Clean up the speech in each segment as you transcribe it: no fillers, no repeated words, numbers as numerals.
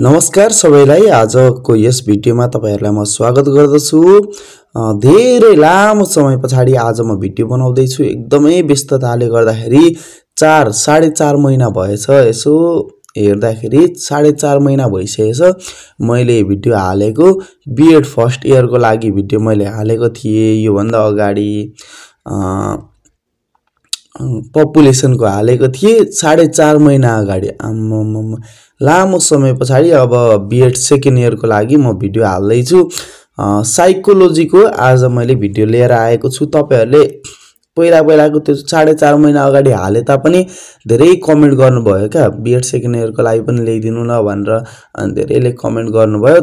नमस्कार सबैलाई आजको यस भिडियोमा तपाईहरुलाई म स्वागत गर्दछु। धेरै लामो समय पछाडी आज म भिडियो बनाउँदै छु। एकदमै व्यस्तताले गर्दाखेरि 4.5 महिना भएछ। यसो हेर्दाखेरि 4.5 महिना भइसकेछ मैले भिडियो हालेको। बीएड फर्स्ट इयरको लागि भिडियो मैले हालेको थिए। यो भन्दा अगाडि पपुलेसनको हालेको थिए 4.5 महिना अगाडि। लामो समय पछाडी अब बीएड सेकेन्ड इयरको लागि म भिडियो हाल्दै छु। साइकोलोजीको आज मैले भिडियो लिएर आएको छु। तपाईहरुले पहिलाको त्यो 4.5 महिना अगाडि हाले तापनि धेरै कमेन्ट गर्नुभयो क्या, बीएड सेकेन्ड इयरको लागि पनि ल्याइदिनु न भनेर। अनि धेरैले कमेन्ट गर्नुभयो।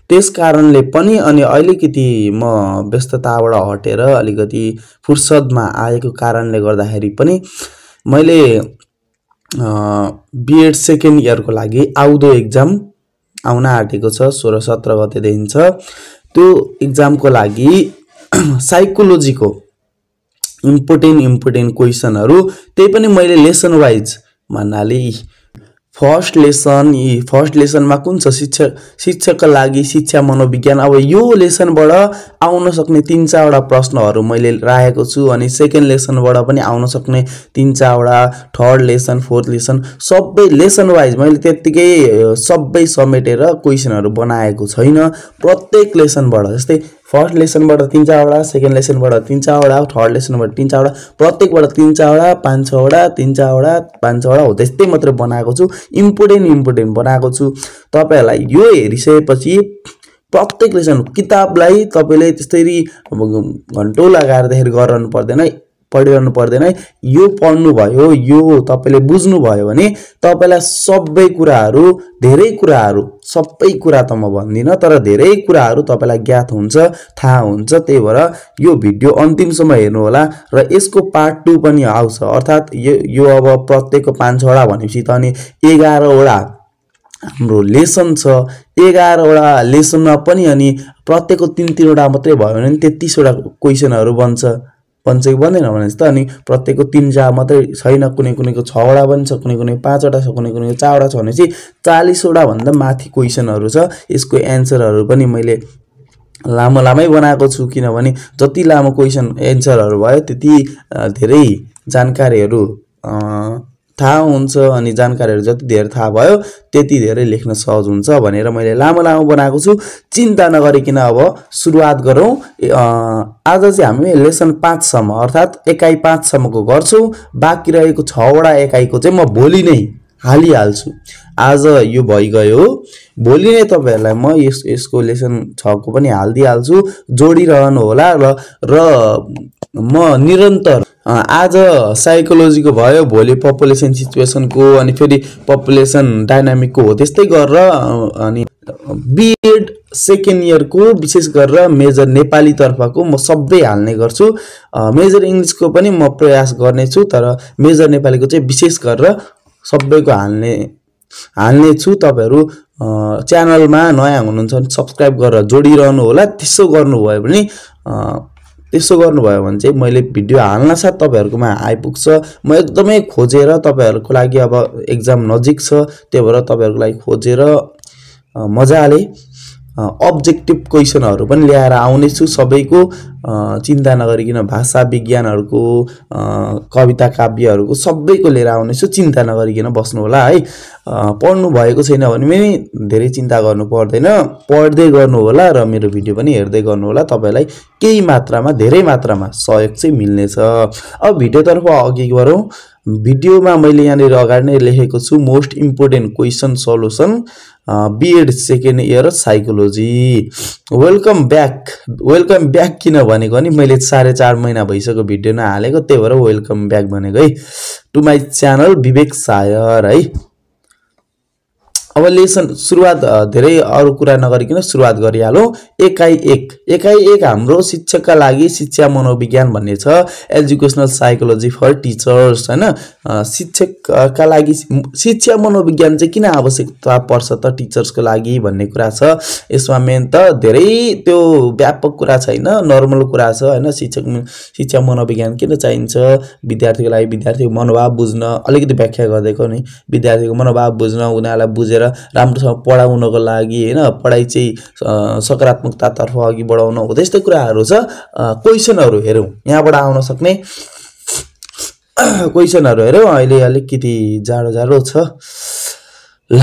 त्यसकारणले पनि अनि अलिकति म व्यस्तताबाट हटेर अलिकति फुर्सदमा आएको कारणले गर्दाखेरि पनि मैले बीएड सेकेन्ड इयरको लागि आउँदो एक्जाम आउन आँटेको छ 16-17 गतेदेखि छ। त्यो एक्जामको लागि साइकोलोजीको इम्पोर्टेन्ट क्वेशनहरु त्यही पनि मैले लेसन वाइज भन्नाले फर्स्ट लेसनमा कुन छ शिक्षकका लागि शिक्षा मनोविज्ञान। अब यो लेसनबाट आउन सक्ने 3-4 वटा प्रश्नहरु मैले राखेको छु। अनि सेकेन्ड लेसनबाट पनि आउन सक्ने 3-4 वटा, थर्ड लेसन, फोर्थ लेसन, सबै लेसन वाइज मैले त्यतिकै सबै समेटेर क्वेशनहरु बनाएको छैन। प्रत्येक लेसनबाट जस्तै फर्स्ट लेसनबाट 3-4 वटा, सेकेन्ड लेसनबाट 3-4 वटा, थर्ड लेसनबाट 3-4 वटा, प्रत्येकबाट 3-4 वटा, 5-6 वटा, 3-4 वटा, 5-6 वटा हो त्यस्तै मात्र बनाएको छु। इम्पोर्टेन्ट बनाएको छु। तपाईहरुलाई यो हेरिसकेपछि प्रत्येक लेसन किताबलाई तपाईले त्यसरी घण्टौं लगाएर देखेर गरिरहनु पर्दैन, पढिरहनु पर्दैन। यो पढ्नु भयो, यो तपाईले बुझ्नु भयो भने तपाईलाई सबै कुराहरु, धेरै कुराहरु, सबै कुरा त म भन्दिन तर धेरै कुराहरु तपाईलाई ज्ञात हुन्छ, थाहा हुन्छ। त्यही भएर यो भिडियो अन्तिमसम्म हेर्नु होला र यसको पार्ट 2 पनि आउँछ। अर्थात यो अब प्रत्येकको 5-6 वटा भनेपछि त अनि 11 वटा हाम्रो लेसन छ। 11 वटा लेसनमा पनि अनि प्रत्येकको 3-3 वटा मात्रै भयो भने 33 वटा क्वेशनहरु बन्छ कि बन्दैन भने त अनि प्रत्येकको 3-4 मात्रै छैन, कुनैको 6 वटा पनि छ, कुनै 5 वटा छ, कुनै 4 वटा छ भनेपछि 40 वटा भन्दा माथि क्वेशनहरु छ। यसको एन्सरहरु पनि मैले लामै बनाएको छु किनभने जति लामो क्वेशन एन्सरहरु भयो त्यति धेरै जानकारीहरु थाहा हुन्छ। अनि जानकारीहरु जति धेरै थाहा भयो त्यति धेरै लेख्न सहज हुन्छ भनेर मैले लामो बनाएको छु। चिन्ता नगरिकिन अब सुरुवात गरौँ। आज चाहिँ हामी लेसन 5 सम्म अर्थात एकाइ 5 सम्मको गर्छौं। बाँकी रहेको 6 वटा एकाइको चाहिँ म भोलि नै हालिहाल्छु। आज यो भइगयो, भोलि नै तपाईहरुलाई म यसको लेसन 6 को पनि हाल्दिहाल्छु। जोडिरहनु होला र म निरन्तर आज साइकोलोजीको भयो, भोलि पपुलेसन सिचुएसनको, अनि फेरि पपुलेसन डायनामिकको हो त्यस्तै गरेर अनि बीएड सेकेन्ड इयरको विशेष गरेर मेजर नेपाली तर्फको म सबै हाल्ने गर्छु। मेजर इंग्लिशको पनि म प्रयास गर्ने छु तर मेजर नेपालीको चाहिँ विशेष गरेर सबैको हाल्ने छु। तपाईहरु च्यानलमा नयाँ हुनुहुन्छ भने सब्स्क्राइब गरेर जोडिरहनु होला। त्यसो गर्नुभयो भने चाहिँ मैले भिडियो हाल्न साथ तपाईहरुकोमा आइपुग्छ। म एकदमै खोजेर तपाईहरुको लागि अब एक्जाम नजिक छ, त्यही भएर तपाईहरुको लागि खोजेर मजाले अब्जेक्टिभ क्वेशनहरु पनि ल्याएर आउने छु। सबैको चिन्ता नगरिकिन भाषा विज्ञानहरुको, कविता काव्यहरुको सबैको लिएर आउने छु। चिन्ता नगरिकिन बस्नु होला है। पढ्नु भएको छैन भने पनि धेरै चिन्ता गर्नु पर्दैन, पढ्दै गर्नु होला र मेरो भिडियो पनि हेर्दै गर्नु होला। तपाईलाई केही मात्रामा, धेरै मात्रामा सहयोग चाहिँ मिल्नेछ। अब भिडियोतर्फ अघि बढौं। भिडियोमा मैले यहाँ अगाडि नै लेखेको छु most important question solution B Ed second year psychology. Welcome back किन भनेको नि मैले 4.5 महिना भइसक्यो भिडियो नहालेको, त्यही भएर वेलकम ब्याक भनेको है टु माई च्यानल विवेक सायर है। अब लेसन सुरुवात धेरै अरु कुरा नगरिकिन सुरुवात गरिहालौं। एकाइ 1 हाम्रो शिक्षकका लागि शिक्षा मनोविज्ञान भन्ने छ, एजुकेशनल साइकोलोजी फर टिचर्स हैन। शिक्षकका लागि शिक्षा मनोविज्ञान चाहिँ किन आवश्यकता पर्छ त टिचर्सको लागि भन्ने कुरा छ। यसमा मेन त धेरै त्यो व्यापक कुरा छैन, नर्मल कुरा छ हैन। शिक्षा मनोविज्ञान किन चाहिन्छ विद्यार्थीको लागि, विद्यार्थीको मनोभाव बुझ्न, अलिकति व्याख्या गर्दैको नि, विद्यार्थीको मनोभाव बुझ्न, उनीहरुलाई बुझेर राम्रोसँग पढाउनको लागि हैन पढाइ चाहिँ सकारात्मकतातर्फ अघि बढाउन हो त्यस्तै कुराहरू छ क्वेशनहरू हेरौँ यहाँबाट आउन सक्ने क्वेशनहरू हेरौँ अहिले अलिकति जाडो छ ल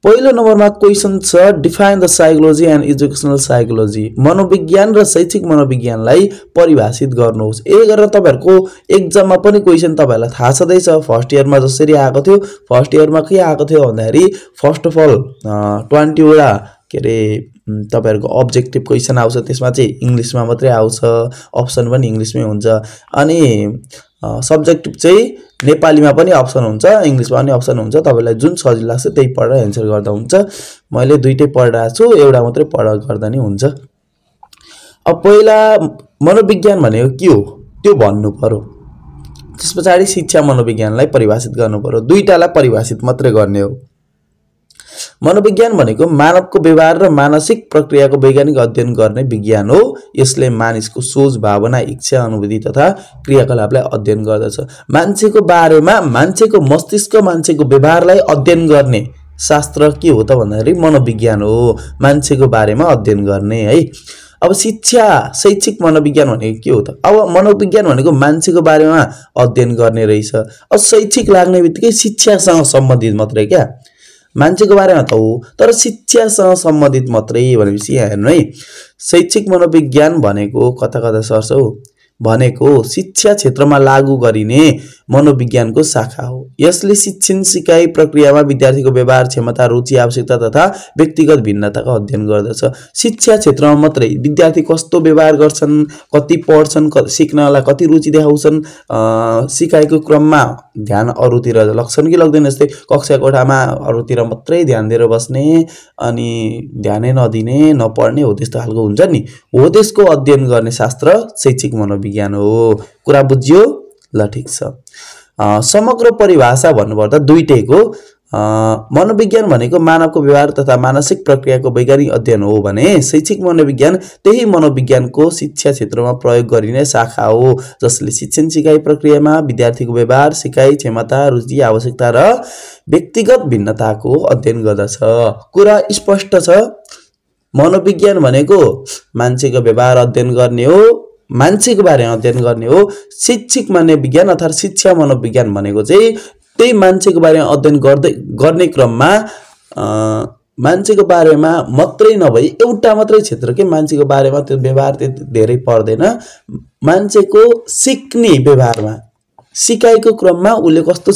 पहिलो नम्बरमा क्वेशन छ define the psychology and educational psychology मनोविज्ञान र शैक्षिक मनोविज्ञानलाई परिभाषित गर्नुहोस् यही गरेर तपाईहरुको एक्जाममा पनि क्वेशन तपाईहरुलाई थाहा छदैछ फर्स्ट इयरमा जसरी आएको थियो फर्स्ट इयरमा के आएको थियो भन्दाखेरि फर्स्ट अफ अल 20 वटा के रे तपाईहरुको अब्जेक्टिभ क्वेशन आउँछ त्यसमा चाहिँ इंग्लिशमा मात्रै आउँछ अप्सन पनि इंग्लिशमै हुन्छ अनि सब्जेक्टिभ चाहिँ नेपालीमा पनि अप्सन हुन्छ इंग्लिशमा पनि अप्सन हुन्छ तपाईलाई जुन सजिलो लाग्छ त्यही पढेर एन्सर गर्दा हुन्छ मैले दुईटै पढिरहेको छु एउटा मात्रै पढ गर्दा नि हुन्छ अब पहिला मनोविज्ञान भनेको के हो त्यो भन्नु पर्यो त्यसपछि शिक्षा मनोविज्ञानलाई परिभाषित गर्नु पर्यो दुईटालाई परिभाषित मात्रै गर्ने हो मनोविज्ञान भनेको मानवको व्यवहार र मानसिक प्रक्रियाको वैज्ञानिक अध्ययन गर्ने विज्ञान हो यसले मानिसको सोच भावना इच्छा अनुभूति तथा क्रियाकलापलाई अध्ययन गर्दछ मान्छेको बारेमा मान्छेको मस्तिष्क मान्छेको व्यवहारलाई अध्ययन गर्ने शास्त्र के हो त भन्दाखेरि मनोविज्ञान हो मान्छेको बारेमा अध्ययन गर्ने है अब शिक्षा शैक्षिक मनोविज्ञान भनेको के हो त अब मनोविज्ञान भनेको मान्छेको बारेमा अध्ययन गर्ने रहेछ अब शैक्षिक लाग्नेबित्तिकै शिक्षासँग सम्बन्धित मात्रै क्या मान्छेको बारेमा त हो तर शिक्षासँग सम्बन्धित मात्रै भनेपछि यहाँ हेर्नु है शैक्षिक मनोविज्ञान भनेको कता सर्छ हो भनेको शिक्षा क्षेत्रमा लागू गरिने मनोविज्ञानको शाखा हो यसले शिक्षण सिकाइ प्रक्रियामा विद्यार्थीको व्यवहार क्षमता रुचि आवश्यकता तथा व्यक्तिगत भिन्नताको अध्ययन गर्दछ शिक्षा क्षेत्रमा मात्रै विद्यार्थी कस्तो व्यवहार गर्छन् कति पढ्छन् सिक्नलाई कति रुचि देखाउँछन् सिकाइको क्रममा ध्यान अरूतिर लाग्छन् कि लाग्दैन जस्तै कक्षा कोठामा अरूतिर मात्रै ध्यान दिएर बस्ने अनि ध्यानै नदिने नपढ्ने हो त्यस्तो खालको हुन्छ नि हो त्यसको अध्ययन गर्ने शास्त्र शैक्षिक मनोविज्ञान हो कुरा बुझ्यो ल ठीक छ समग्र परिभाषा भन्नुपर्दा दुईटैको मनोविज्ञान भनेको मानवको व्यवहार तथा मानसिक प्रक्रियाको वैज्ञानिक अध्ययन हो भने शैक्षिक मनोविज्ञान त्यही मनोविज्ञानको शिक्षा क्षेत्रमा प्रयोग गरिने शाखा हो जसले शिक्षण सिकाइ प्रक्रियामा विद्यार्थीको व्यवहार सिकाइ क्षमता रुचि आवश्यकता र व्यक्तिगत भिन्नताको अध्ययन गर्दछ कुरा स्पष्ट छ मनोविज्ञान भनेको मान्छेको व्यवहार अध्ययन गर्ने हो मान्छेको बारेमा अध्ययन गर्ने हो शैक्षिक मनोविज्ञान अर्थात शिक्षा मनोविज्ञान भनेको चाहिँ त्यही मान्छेको बारेमा अध्ययन गर्ने क्रममा मान्छेको बारेमा मात्रै नभई एउटा मात्रै क्षेत्र के मान्छेको बारेमा त्यो व्यवहार त्यति धेरै पर्दैन मान्छेको सिक्ने व्यवहारमा सिकाइको क्रममा उले कस्तो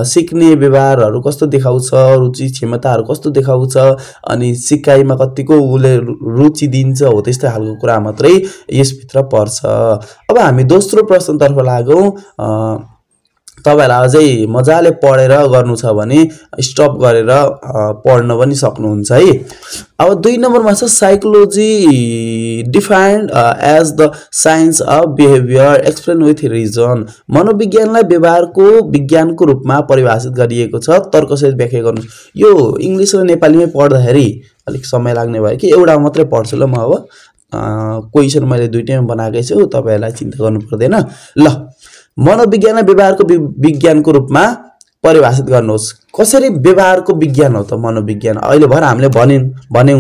सिक्ने व्यवहारहरू कस्तो देखाउँछ रुचि क्षमताहरू कस्तो देखाउँछ अनि सिकाइमा कतिको उले रुचि दिन्छ हो त्यस्तो खालको कुरा मात्रै यसभित्र पर्छ अब हामी दोस्रो प्रश्नतर्फ लागौं तपाईहरुलाई अझै मजाले पढेर गर्नु छ भने स्टप गरेर पढ्न पनि सक्नुहुन्छ है अब 2 नम्बरमा छ psychology defined as the science of behaviour explain with reason मनोविज्ञानलाई व्यवहारको विज्ञानको रूपमा परिभाषित गरिएको छ तर्कसहित व्याख्या गर्नु यो इंग्लिश र नेपालीमै पढ्दाखेरि अलिक समय लाग्ने भयो कि एउटा मात्रै पढ्छु ल म अब क्वेशन मैले दुईटैमा बनाएकै छु तपाईहरुलाई चिन्ता गर्नु पर्दैन ल मनोविज्ञान व्यवहारको विज्ञानको रूपमा परिभाषित गर्नुहोस् कसरी व्यवहारको विज्ञान हो त मनोविज्ञान अहिले भर हामीले भन्यौ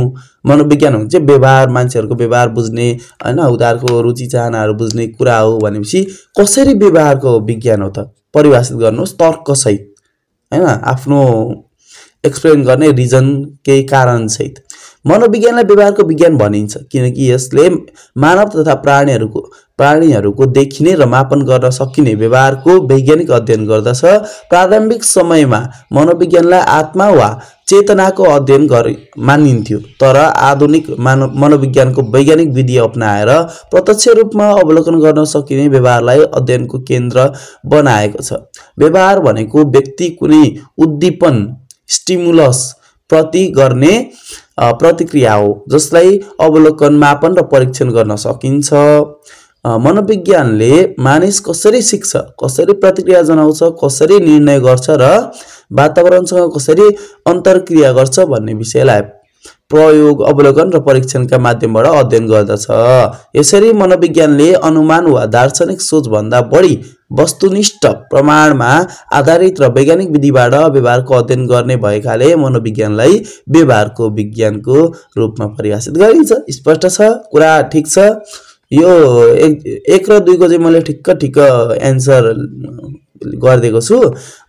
मनोविज्ञान हुन्छ व्यवहार मान्छेहरुको व्यवहार बुझ्ने हैन उनीहरुको रुचि चाहनाहरु बुझ्ने कुरा हो भनेपछि कसरी व्यवहारको विज्ञान हो त परिभाषित गर्नुहोस् तर्क सहित हैन आफ्नो एक्सप्लेन गर्ने रिजन केही कारण सहित मनोविज्ञानलाई व्यवहारको विज्ञान भनिन्छ किनकि यसले मानव तथा प्राणीहरुको देखिने र मापन गर्न सकिने व्यवहारको वैज्ञानिक अध्ययन गर्दछ प्रारम्भिक समयमा मनोविज्ञानलाई आत्मा वा चेतनाको अध्ययन मानिन्थ्यो तर आधुनिक मनोविज्ञानको वैज्ञानिक विधि अपनाएर प्रत्यक्ष रूपमा अवलोकन गर्न सकिने व्यवहारलाई अध्ययनको केन्द्र बनाएको छ व्यवहार भनेको व्यक्ति कुनै उद्दीपन स्टिमुलस प्रति गर्ने प्रतिक्रिया हो जसलाई अवलोकन मापन र परीक्षण गर्न सकिन्छ मनोविज्ञानले मानिस कसरी सिक्छ कसरी प्रतिक्रिया जनाउँछ कसरी निर्णय गर्छ र वातावरणसँग कसरी अन्तरक्रिया गर्छ भन्ने विषयलाई प्रयोग अवलोकन र परीक्षणका माध्यमबाट अध्ययन गर्दछ यसरी मनोविज्ञानले अनुमान वा दार्शनिक सोच भन्दा बढी वस्तुनिष्ठ प्रमाणमा आधारित र वैज्ञानिक विधिबाट व्यवहारको अध्ययन गर्ने भएकाले मनोविज्ञानलाई व्यवहारको विज्ञानको रूपमा परिभाषित गरिन्छ। स्पष्ट छ, कुरा ठीक छ। यो 1 र 2 को चाहिँ मैले ठिक्क एन्सर गरिदिएको छु।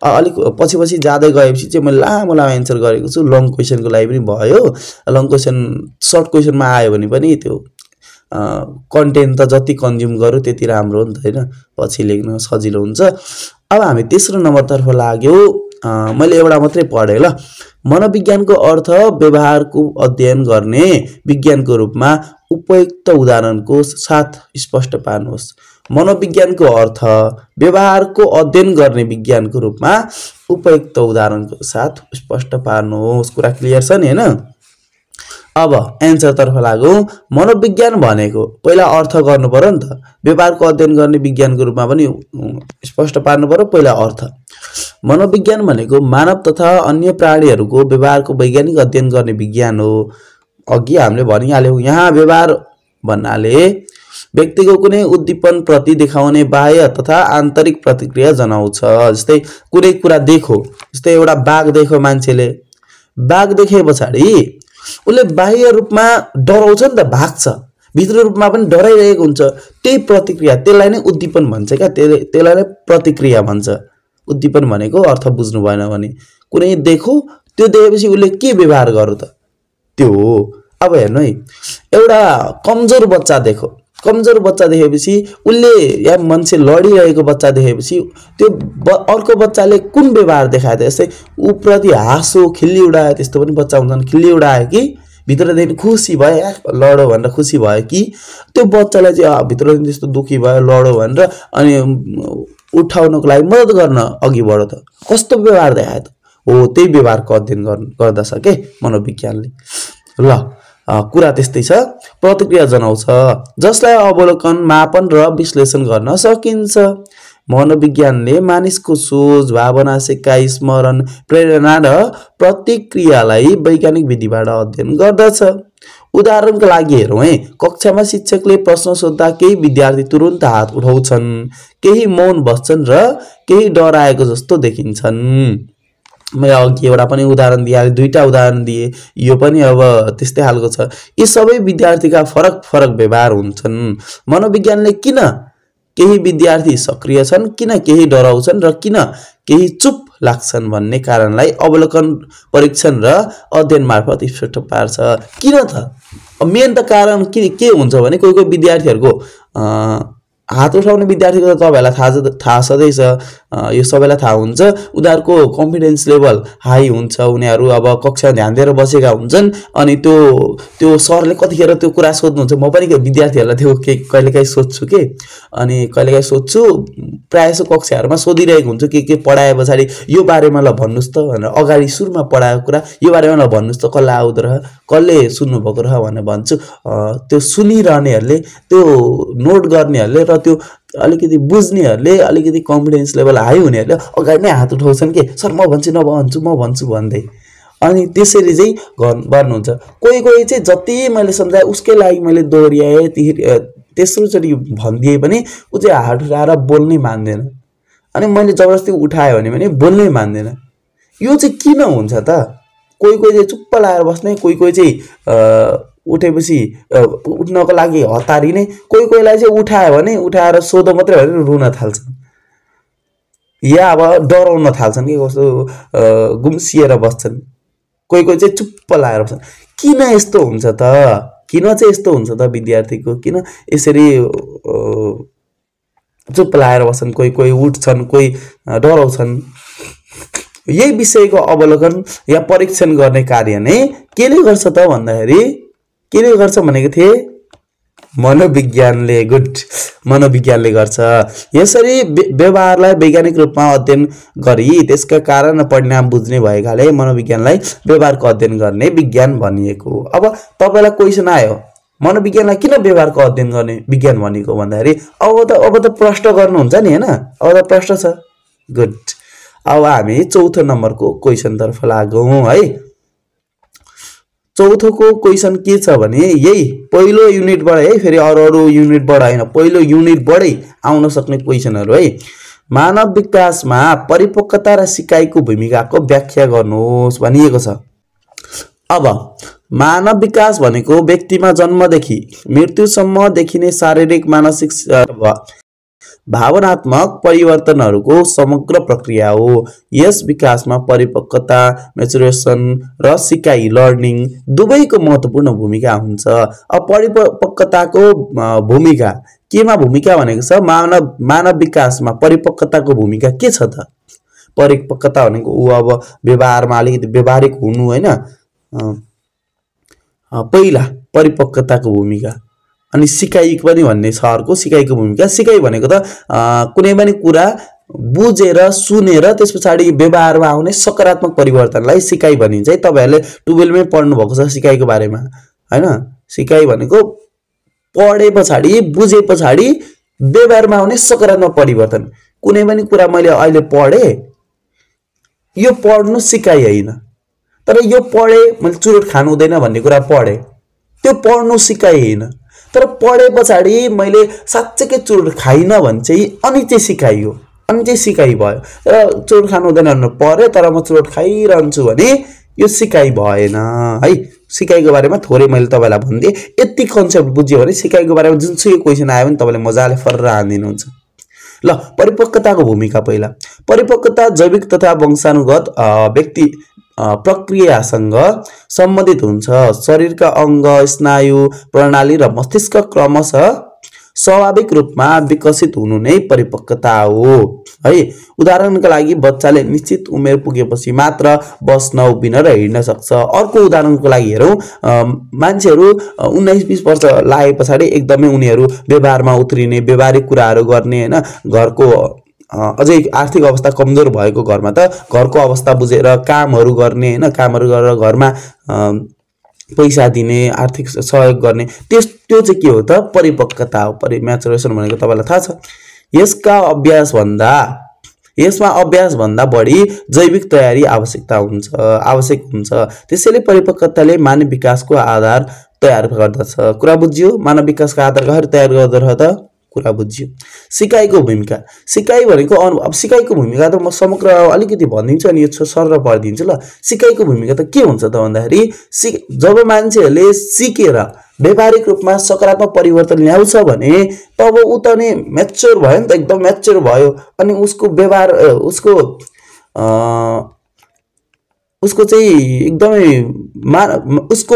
अलिक पछि जाँदै गएपछि चाहिँ मैले लामो एन्सर गरेको छु। लङ क्वेसनको लागि पनि भयो। लङ क्वेसन सर्ट क्वेसनमा आयो भने पनि त्यो कन्टेन्ट त जति कन्ज्युम गर्यो त्यति राम्रो हो नि त हैन, पछि लेख्न सजिलो हुन्छ। अब हामी तेस्रो नम्बरतर्फ लाग्यौं। मैले एउटा मात्रै पढेँ ल। मनोविज्ञानको अर्थ व्यवहारको अध्ययन गर्ने विज्ञानको रूपमा उपयुक्त उदाहरणको साथ स्पष्ट पार्नुहोस्। मनोविज्ञानको अर्थ व्यवहारको अध्ययन गर्ने विज्ञानको रूपमा उपयुक्त उदाहरणको साथ स्पष्ट पार्नुहोस्। कुरा क्लियर छ नि हैन? अब एन्सर तर्फ लागौं। मनोविज्ञान भनेको पहिला अर्थ गर्नु पर्यो नि त। व्यवहारको अध्ययन गर्ने विज्ञानको रूपमा पनि स्पष्ट पार्नु पर्यो पहिला अर्थ। मनोविज्ञान भनेको मानव तथा अन्य प्राणीहरूको व्यवहारको वैज्ञानिक अध्ययन गर्ने विज्ञान हो। अघि हामीले भनिहाल्यौं, यहाँ व्यवहार भन्नाले व्यक्तिको कुनै उद्दीपन प्रति देखाउने बाह्य तथा आन्तरिक प्रतिक्रिया जनाउँछ। जस्तै कुनै कुरा देखो, जस्तै एउटा बाघ देखो मान्छेले, बाघ देखे पछाडि उले बाह्य रूपमा डराउँछ नि त, भाग्छ, भित्र रूपमा पनि डराइरहेको हुन्छ। त्यही प्रतिक्रिया, त्यसलाई नै उद्दीपन भन्छ क्या, त्यसलाई नै प्रतिक्रिया भन्छ। उद्दीपन भनेको अर्थ बुझ्नु भएन भने कुनै देखो, त्यो देखेपछि उले के व्यवहार गर्यो त, त्यो हो। अब हेर्नु है, एउटा कमजोर बच्चा देखो, कमजोर बच्चा देखेपछि उले या मान्छे लडिरहेको बच्चा देखेपछि त्यो अर्को बच्चाले कुन व्यवहार देखायो त? जस्तै उ प्रति हाँसो, खिल्ली उडायो, त्यस्तो पनि बच्चा हुन्छन्, खिल्ली उडायो कि भित्रदेखि खुसी भयो, लडो भनेर खुसी भयो कि त्यो बच्चालाई चाहिँ भित्रदेखि त्यस्तो दुखी भयो, लडो भनेर अनि उठाउनको लागि मद्दत गर्न अघि बढ्यो त, कस्तो व्यवहार देखायो त? हो, त्यही व्यवहारको अध्ययन गर्दछ के मनोविज्ञानले। ल, कुरा त्यस्तै छ। प्रतिक्रिया जनाउँछ जसलाई अवलोकन, मापन र विश्लेषण गर्न सकिन्छ। मनोविज्ञानले मानिसको सोच, भावना, सिकाइ, स्मरण, प्रेरणा र प्रतिक्रियालाई वैज्ञानिक विधिबाट अध्ययन गर्दछ। उदाहरणको लागि हेरौँ है, कक्षामा शिक्षकले प्रश्न सोध्दा केही विद्यार्थी तुरुन्त हात उठाउँछन्, केही मौन बस्छन् र केही डराएको जस्तो देखिन्छन्। मैले अघि एउटा पनि उदाहरण दिए, दुईटा उदाहरण दिए, यो पनि अब त्यस्तै खालको छ। यी सबै विद्यार्थीका फरक व्यवहार हुन्छन्। मनोविज्ञानले किन केही विद्यार्थी सक्रिय छन्, किन केही डराउँछन् र किन केही चुप लाग्छन् भन्ने कारणलाई अवलोकन, परीक्षण र अध्ययन मार्फत स्पष्ट पार्छ। किन त? मेन त कारण के हुन्छ भने कोही विद्यार्थीहरूको हात उठाउने विद्यार्थीको त तपाईहरुलाई थाहा छँदैछ, यो सबैलाई थाहा हुन्छ। उनीहरुको कन्फिडेन्स लेभल हाई हुन्छ, उनीहरु अब कक्षामा ध्यान दिएर बसेका हुन्छन् अनि त्यो सरले कतिखेर त्यो कुरा सोध्नुहुन्छ। म पनि विद्यार्थीहरुलाई त्यो कहिलेकाहीँ सोध्छु के, अनि कहिलेकाहीँ सोध्छु, प्रायः कक्षाहरुमा सोधिरहेको हुन्छु के पढाए पछाडी यो बारेमा ल भन्नुस् त भनेर, अगाडि सुरुमा पढाएको कुरा यो बारेमा ल भन्नुस् त, कसले आउँदो रह, कसले सुन्नु भएको रह भनेर भन्छु। त्यो सुनिरहनेहरुले, त्यो नोट गर्नेहरुले र त्यो अलिकति बुझ्नेहरुले, अलिकति कन्फिडेन्स लेभल हाई हुनेहरुले अगाडि नै हात उठाउँछन् के, सर म भन्छु भन्दै, अनि त्यसरी चाहिँ गर्नुहुन्छ। कोही चाहिँ जति मैले सम्झाए उसकै लागि मैले दोहोर्याए, तेस्रो चोटि भनिदिए पनि उ चाहिँ हात उठाएर बोल्नै मान्दैन, अनि मैले जबरजस्ती उठायो भने बोल्नै मान्दैन। यो चाहिँ किन हुन्छ त? कोही चाहिँ चुप्प लाएर बस्ने, कोही चाहिँ उठेपछि उठ्नको लागि हतारिने, कोहीलाई चाहिँ उठायो भने उठाएर सोधो मात्रै भनेर रुन थाल्छन्, या अब डराउन थाल्छन् कि कस्तो गुम्सिएर बस्छन्। कोही चाहिँ चुप्प लाएर बस्छन्। किन यस्तो हुन्छ त? किन चाहिँ यस्तो हुन्छ त? विद्यार्थीको किन यसरी चुप्प लाएर बस्छन्, कोही उठ्छन्, कोही डराउँछन्। यही विषयको अवलोकन या परीक्षण गर्ने कार्य नै केले गर्छ त भन्दाखेरि, केले गर्छ भनेको थिए मनोविज्ञानले। गुड, मनोविज्ञानले गर्छ। यसरी व्यवहारलाई वैज्ञानिक रूपमा अध्ययन गरी त्यसका कारण र परिणाम बुझ्ने भएकाले मनोविज्ञानलाई व्यवहारको अध्ययन गर्ने विज्ञान भनिएको। अब तपाईलाई क्वेशन आयो, मनोविज्ञानलाई किन व्यवहारको अध्ययन गर्ने विज्ञान भनिएको भन्दाखेरि अब त प्रश्न गर्नुहुन्छ नि हैन, अब त प्रश्न छ। गुड, अब हामी चौथो नम्बरको क्वेशन तर्फ लागौं है। चौथोको क्वेशन के छ भने यही पहिलो युनिटबाट है, फेरि अरु युनिटबाट हैन, पहिलो युनिटबाटै आउन सक्ने क्वेशनहरु है। मानव विकासमा परिपक्वता र सिकाइको भूमिकाको व्याख्या गर्नुहोस् भनिएको छ। अब मानव विकास भनेको व्यक्तिमा जन्मदेखि मृत्युसम्म देखिने शारीरिक मानसिक भावनात्मक परिवर्तनहरूको समग्र प्रक्रिया हो। यस विकासमा परिपक्वता मेचुरेसन र सिकाइ लर्निङ दुवैको महत्त्वपूर्ण भूमिका हुन्छ। अब परिपक्वताको भूमिका केमा भूमिका भनेको छ? मानव विकासमा परिपक्वताको भूमिका के छ त? परिपक्वता भनेको ऊ अब व्यवहारमा अलिकति व्यवहारिक हुनु हैन, पहिला परिपक्वताको भूमिका। अनि सिकाइ पनि भन्ने छ अर्को, सिकाइको भूमिका। सिकाइ भनेको त कुनै पनि कुरा बुझेर सुनेर त्यस पछाडि व्यवहारमा आउने सकारात्मक परिवर्तनलाई सिकाइ भनिन्छ है। तपाईहरुले 12 मै पढ्नु भएको छ सिकाइको बारेमा हैन। सिकाइ भनेको पढे पछाडि बुझे पछाडि व्यवहारमा आउने सकारात्मक परिवर्तन। कुनै पनि कुरा मैले अहिले पढे, यो पढ्नु सिकाइ हैन, तर यो पढे मैले चुरोट खानु हुँदैन भन्ने कुरा पढे, त्यो पढ्नु सिकाइ हैन। तर पढे पछाडि मैले साच्चै चुरोट खाइन भने चाहिँ अनि चाहिँ सिकाइ हो, अनि चाहिँ सिकाइ भयो। तर चुरोट खानु हुँदैन भनेर पढे तर म चुरोट खाइरहन्छु भने यो सिकाइ भएन है। सिकाइको बारेमा थोरै मैले तपाईलाई भन्दिए, यति कन्सेप्ट बुझ्यो भने सिकाइको बारेमा जुनसुकै क्वेशन आयो भने तपाईले मजाले फर्र हान्दिनुहुन्छ। ल, परिपक्वताको भूमिका पहिला। परिपक्वता जैविक तथा वंशानुगत व्यक्ति प्रक्रियासँग सम्बन्धित हुन्छ। शरीरका अंग, स्नायु प्रणाली र मस्तिष्क क्रमशः स्वाभाविक रूपमा विकसित हुनु नै परिपक्वता हो है। उदाहरणका लागि बच्चाले निश्चित उमेर पुगेपछि मात्र बस्न, उभिन र हिँड्न सक्छ। अर्को उदाहरणको लागि हेरौं, मान्छेहरू 19-20 वर्ष लागे पछाडि एकदमै उनीहरू व्यवहारमा उत्रिने, व्यवहारिक कुराहरू गर्ने हैन। घरको अझै आर्थिक अवस्था कमजोर भएको घरमा त घरको अवस्था बुझेर कामहरू गर्ने हैन, कामहरू गरेर घरमा पैसा दिने, आर्थिक सहयोग गर्ने, त्यो चाहिँ के हो त? परिपक्वता हो। म्याचुरेसन भनेको तपाईलाई थाहा छ। यसमा अभ्यास भन्दा बढी जैविक तयारी आवश्यक हुन्छ। त्यसैले परिपक्वताले मानव विकासको आधार तयार गर्दछ। कुरा बुझ्यो? मानव विकासको आधार कसरी तयार गर्दछ त? कुरा बुझ्यो। सिकाइको भूमिका। सिकाइ भनेको अब सिकाइको भूमिका त म समग्र अलिकति भनिदिन्छु अनि यो सरर पढिदिन्छु ल। सिकाइको भूमिका त के हुन्छ त भन्दाखेरि जब मान्छेहरूले सिकेर व्यावहारिक रूपमा सकारात्मक परिवर्तन ल्याउँछ भने तब उ त नि म्याच्योर भयो नि त, एकदम म्याच्योर भयो। अनि उसको व्यवहार उसको चाहिँ एकदमै उसको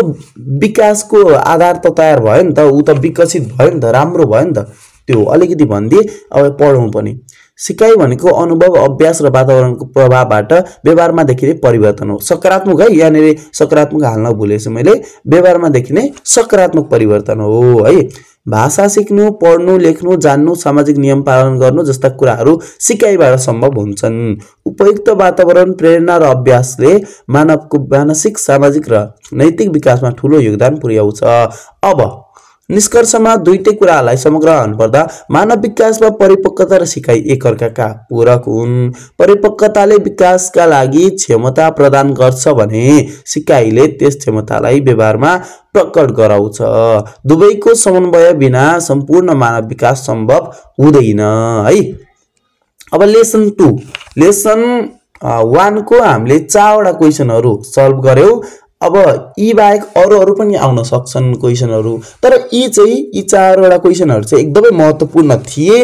विकासको आधार त तयार भयो नि त, उ त विकसित भयो नि त, राम्रो भयो नि त। त्यो अलिकति भन्दिए, अब पढौं पनि। सिकाइ भनेको अनुभव, अभ्यास र वातावरणको प्रभावबाट व्यवहारमा देखिने परिवर्तन हो। सकारात्मक है, यहाँनिर सकारात्मक हाल्न भुलेछु मैले। व्यवहारमा देखिने सकारात्मक परिवर्तन हो है। भाषा सिक्नु, पढ्नु, लेख्नु, जान्नु, सामाजिक नियम पालन गर्नु जस्ता कुराहरू सिकाइबाट सम्भव हुन्छन्। उपयुक्त वातावरण, प्रेरणा र अभ्यासले मानवको मानसिक, सामाजिक र नैतिक विकासमा ठूलो योगदान पुर्याउँछ। अब निष्कर्षमा दुईटै कुरालाई समग्र हेर्नुपर्दा मानव विकासमा परिपक्वता र सिकाइ एकअर्काका पूरक हुन्। परिपक्वताले विकासका लागि क्षमता प्रदान गर्छ भने सिकाइले त्यस क्षमतालाई व्यवहारमा प्रकट गराउँछ। दुवैको समन्वय बिना सम्पूर्ण मानव विकास सम्भव हुँदैन है। अब लेसन 2, लेसन 1 को हामीले 4 वटा क्वेशनहरू सल्भ गर्यौं। अब यी बाहेक अरू पनि आउन सक्छन् क्वेशनहरू, तर यी 4 वटा क्वेशनहरू चाहिँ एकदमै महत्त्वपूर्ण थिए।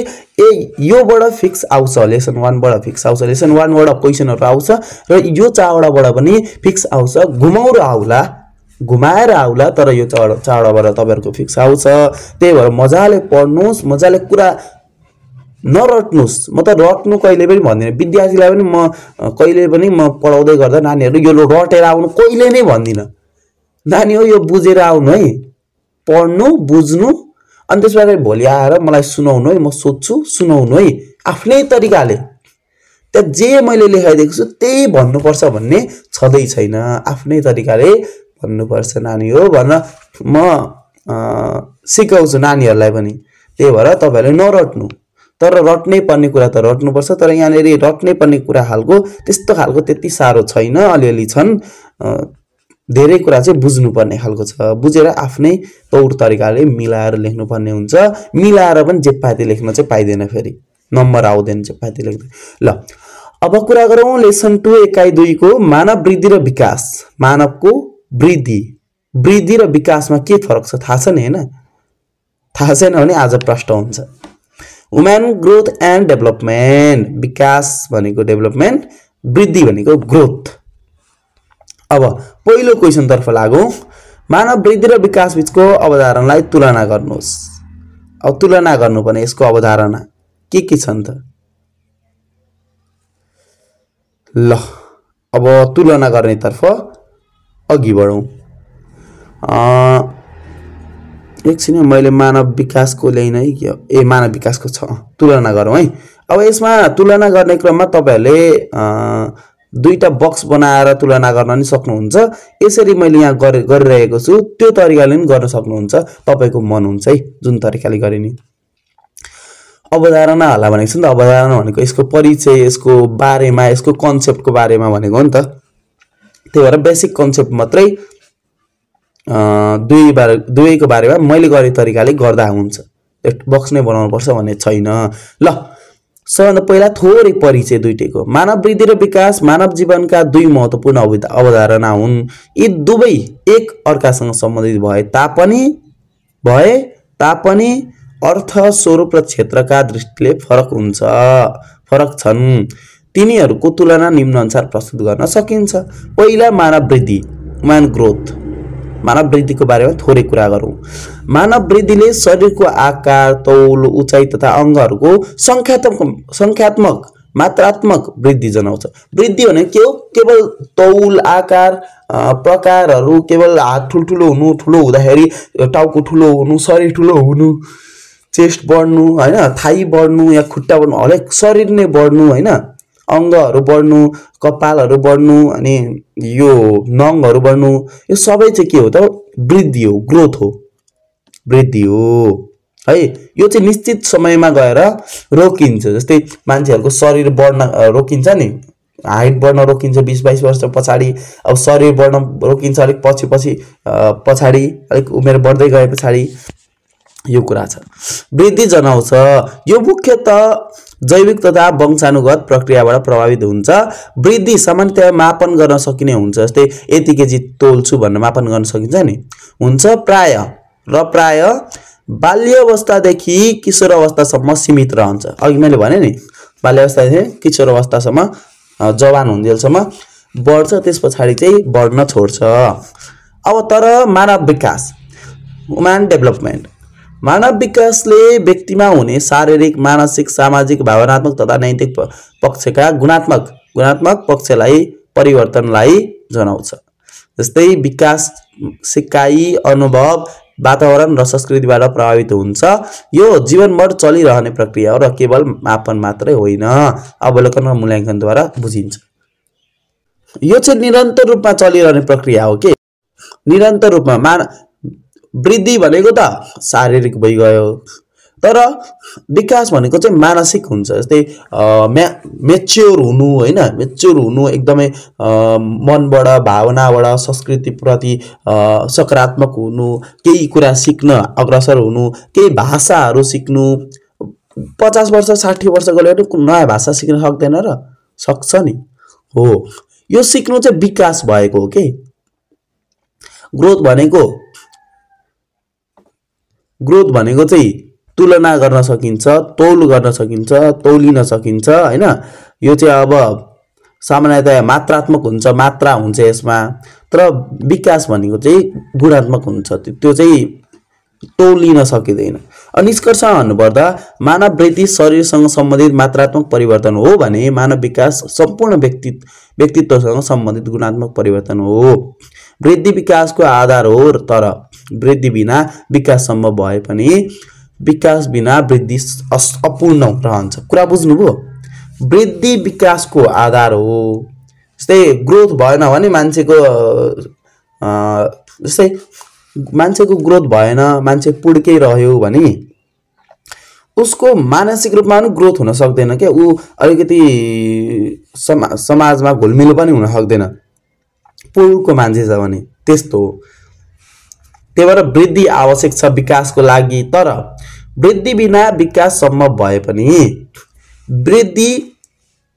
योबाट फिक्स आउँछ, लेसन 1 बाट फिक्स आउँछ, लेसन 1 बाट क्वेशनहरू आउँछ र यो 4 वटाबाट पनि फिक्स आउँछ। घुमाएर आउला, तर यो 4 वटाबाट तपाईहरुको फिक्स आउँछ। त्यही भएर मजाले पढ्नुस्, मजाले कुरा नरट्नुस्। म त रट्नु कहिले पनि भन्दिनँ, विद्यार्थीलाई पनि म कहिले पनि म पढाउँदै गर्दा नानीहरु यो रटेर आउनु कहिले नै भन्दिनँ। नानी हो यो बुझेर आउनु है, पढ्नु, बुझ्नु, अनि त्यसपछि भोलि आएर मलाई सुनाउनु है, म सोध्छु सुनाउनु है आफ्नै तरिकाले। त्यहाँ जे मैले लेखाइदिएको छु त्यही भन्नुपर्छ भन्ने छँदै छैन, आफ्नै तरिकाले भन्नुपर्छ नानी हो भनेर म सिकाउँछु नानीहरुलाई पनि। त्यही भएर तपाईहरुले नरट्नु, तर रट्नै पर्ने कुरा त रट्नुपर्छ। तर यहाँनेरि रट्नै पर्ने कुरा खालको त्यस्तो खालको त्यति साह्रो छैन, अलिअलि छन्। धेरै कुरा चाहिँ बुझ्नुपर्ने खालको छ, बुझेर आफ्नै तौर तरिकाले मिलाएर लेख्नुपर्ने हुन्छ। मिलाएर पनि जे पाए त्यही लेख्न चाहिँ पाइदैन फेरि। नम्बर आउँदैन चपाती लेख्दै। ल अब कुरा गरौँ लेसन 2 एकाइ 2 को मानव वृद्धि र विकास। मानवको वृद्धि र विकासमा के फरक छ थाहा छ नि हैन? थाहा छैन भने आज प्रश्न हुन्छ। ह्युमन ग्रोथ एन्ड डेभलपमेन्ट, विकास भनेको डेभलपमेन्ट, वृद्धि भनेको ग्रोथ। अब पहिलो क्वेशन तर्फ लागौं। मानव वृद्धि र विकास बीचको अवधारणालाई तुलना गर्नुहोस्। अब तुलना गर्नुपर्ने यसको अवधारणा के छन् त? ल अब तुलना गर्नेतर्फ अघि बढौं। एकछिन मैले मानव विकासको ल्याइन है के मानव विकासको छ तुलना गरौँ है। अब यसमा तुलना गर्ने क्रममा तपाईहरुले दुईटा बक्स बनाएर तुलना गर्न नि सक्नुहुन्छ। यसरी मैले यहाँ गरिरहेको छु त्यो तरिकाले नि गर्न सक्नुहुन्छ, तपाईको मन हुन्छ है जुन तरिकाले गरे नि। अवधारणा होला भनेको छ नि त। अवधारणा भनेको यसको परिचय, यसको बारेमा, यसको कन्सेप्टको बारेमा भनेको हो नि त। त्यही भएर बेसिक कन्सेप्ट मात्रै दुवैको बारेमा मैले गरे तरिकाले गर्दा हुन्छ। बक्स नै बनाउनु पर्छ भन्ने छैन। ल सबभन्दा पहिला थोरै परिचय दुईटैको। मानव वृद्धि र विकास मानव जीवनका दुई महत्त्वपूर्ण अवधारणा हुन्। यी दुवै एक अर्कासँग सम्बन्धित भए तापनि अर्थ, स्वरूप र क्षेत्रका दृष्टिले फरक छन्। तिनीहरूको तुलना निम्न अनुसार प्रस्तुत गर्न सकिन्छ। पहिला मानव वृद्धि, ह्युमन ग्रोथ। मानव वृद्धिको बारेमा थोरै कुरा गरौँ। मानव वृद्धिले शरीरको आकार, तौल, उचाइ तथा अङ्गहरूको संख्यात्मक मात्रात्मक वृद्धि जनाउँछ। वृद्धि भने के हो? केवल तौल, आकार, प्रकारहरू, केवल हात ठुल्ठुलो हुनु, ठुलो हुँदाखेरि टाउको ठुलो हुनु, शरीर ठुलो हुनु, चेस्ट बढ्नु हैन, थाई बढ्नु या खुट्टा बढ्नु, हरेक शरीर नै बढ्नु हैन, अङ्गहरू बढ्नु, कपालहरू बढ्नु, अनि यो नङहरू बढ्नु, यो सबै चाहिँ के हो त? वृद्धि हो, ग्रोथ हो, वृद्धि हो है। यो चाहिँ निश्चित समयमा गएर रोकिन्छ। जस्तै मान्छेहरुको शरीर बढ्न रोकिन्छ नि, हाइट बढ्न रोकिन्छ 20-22 वर्ष पछाडि। अब शरीर बढ्न रोकिन्छ अलिक पछाडि, अलिक उमेर बढ्दै गए पछाडि। यो कुरा छ। वृद्धि जनाउँछ। यो मुख्यतः जैविक तथा वंशानुगत प्रक्रियाबाट प्रभावित हुन्छ। वृद्धि सामान्यतया मापन गर्न सकिने हुन्छ। जस्तै यति केजी तोल्छु भनेर मापन गर्न सकिन्छ नि, हुन्छ प्राय बाल्यावस्थादेखि किशोरावस्थासम्म सीमित रहन्छ। अघि मैले भने नि बाल्यावस्थादेखि किशोरावस्थासम्म जवान हुन्जेलसम्म बढ्छ, त्यस पछाडि चाहिँ बढ्न छोड्छ। अब तर मानव विकास, ह्युमन डेभलपमेन्ट, मानव विकासले व्यक्तिमा हुने शारीरिक, मानसिक, सामाजिक, भावनात्मक तथा नैतिक पक्षका गुणात्मक पक्षलाई परिवर्तनलाई जनाउँछ। जस्तै विकास सिकाइ, अनुभव, वातावरण र संस्कृतिबाट प्रभावित हुन्छ। यो जीवनभर चलिरहने प्रक्रिया हो र केवल मापन मात्रै होइन, अवलोकन र मूल्याङ्कनद्वारा बुझिन्छ। यो चाहिँ निरन्तर रूपमा चलिरहने प्रक्रिया हो के। निरन्तर रूपमा वृद्धि भनेको त शारीरिक भइगयो, तर विकास भनेको चाहिँ मानसिक हुन्छ। जस्तै मेच्योर हुनु हैन, मेच्योर हुनु एकदमै मनबाट, भावनाबाट, संस्कृतिप्रति सकारात्मक हुनु, केही कुरा सिक्न अग्रसर हुनु, केही भाषाहरू सिक्नु। 50 वर्ष 60 वर्ष गएपछि नयाँ भाषा सिक्न सक्दैन र? सक्छ नि। हो, यो सिक्नु चाहिँ विकास भएको हो के। ग्रोथ भनेको चाहिँ तुलना गर्न सकिन्छ, तौल गर्न सकिन्छ, तौलिन सकिन्छ हैन। यो चाहिँ अब सामान्यतया मात्रात्मक हुन्छ, मात्रा हुन्छ यसमा। तर विकास भनेको चाहिँ गुणात्मक हुन्छ, त्यो चाहिँ तौलिन सकिँदैन। निष्कर्षमा भन्नुपर्दा मानव वृद्धि शरीरसँग सम्बन्धित मात्रात्मक परिवर्तन हो भने मानव विकास सम्पूर्ण व्यक्तित्वसँग सम्बन्धित गुणात्मक परिवर्तन हो। वृद्धि विकासको आधार हो, तर वृद्धि बिना विकास सम्भव भए पनि विकास बिना वृद्धि अपूर्ण रहन्छ। कुरा बुझ्नुभयो? वृद्धि विकासको आधार हो। जस्तै ग्रोथ भएन भने मान्छेको ग्रोथ भएन, मान्छे पुड्कै रह्यो भने उसको मानसिक रूपमा पनि ग्रोथ हुन सक्दैन के। ऊ अलिकति समाजमा घुलमिल पनि हुन सक्दैन, पुड्को मान्छे छ भने। त्यस्तो हो। त्यही भएर वृद्धि आवश्यक छ विकासको लागि, तर वृद्धि बिना विकास सम्भव भए पनि वृद्धि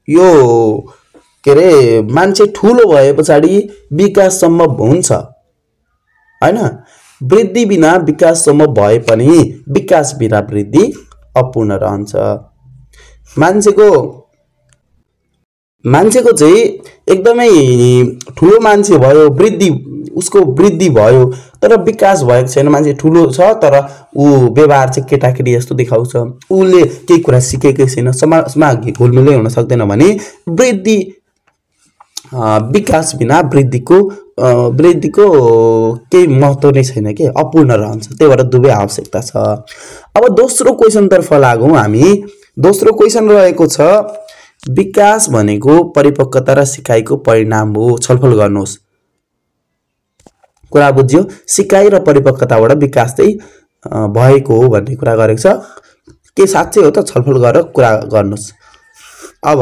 यो के रे मान्छे ठुलो भए पछाडि विकास सम्भव हुन्छ हैन। वृद्धि बिना विकास सम्भव भए पनि विकास बिना वृद्धि अपूर्ण रहन्छ। मान्छेको चाहिँ एकदमै ठुलो मान्छे भयो, वृद्धि उसको वृद्धि भयो तर विकास भएको छैन। मान्छे ठुलो छ तर ऊ व्यवहार चाहिँ केटाकेटी जस्तो देखाउँछ, उसले केही कुरा सिकेकै छैन, समाजमा घुलमिलै हुन सक्दैन भने वृद्धि विकास बिना वृद्धिको केही महत्त्व नै छैन के, अपूर्ण रहन्छ। त्यही भएर दुवै आवश्यकता छ। अब दोस्रो क्वेशनतर्फ लागौँ हामी। दोस्रो क्वेशन रहेको छ विकास भनेको परिपक्वता र सिकाइको परिणाम हो, छलफल गर्नुहोस्। कुरा बुझ्यो? सिकाइ र परिपक्वताबाट विकास चाहिँ भएको हो भन्ने कुरा गरेको छ। के साँच्चै हो त? छलफल गरेर कुरा गर्नुहोस्। अब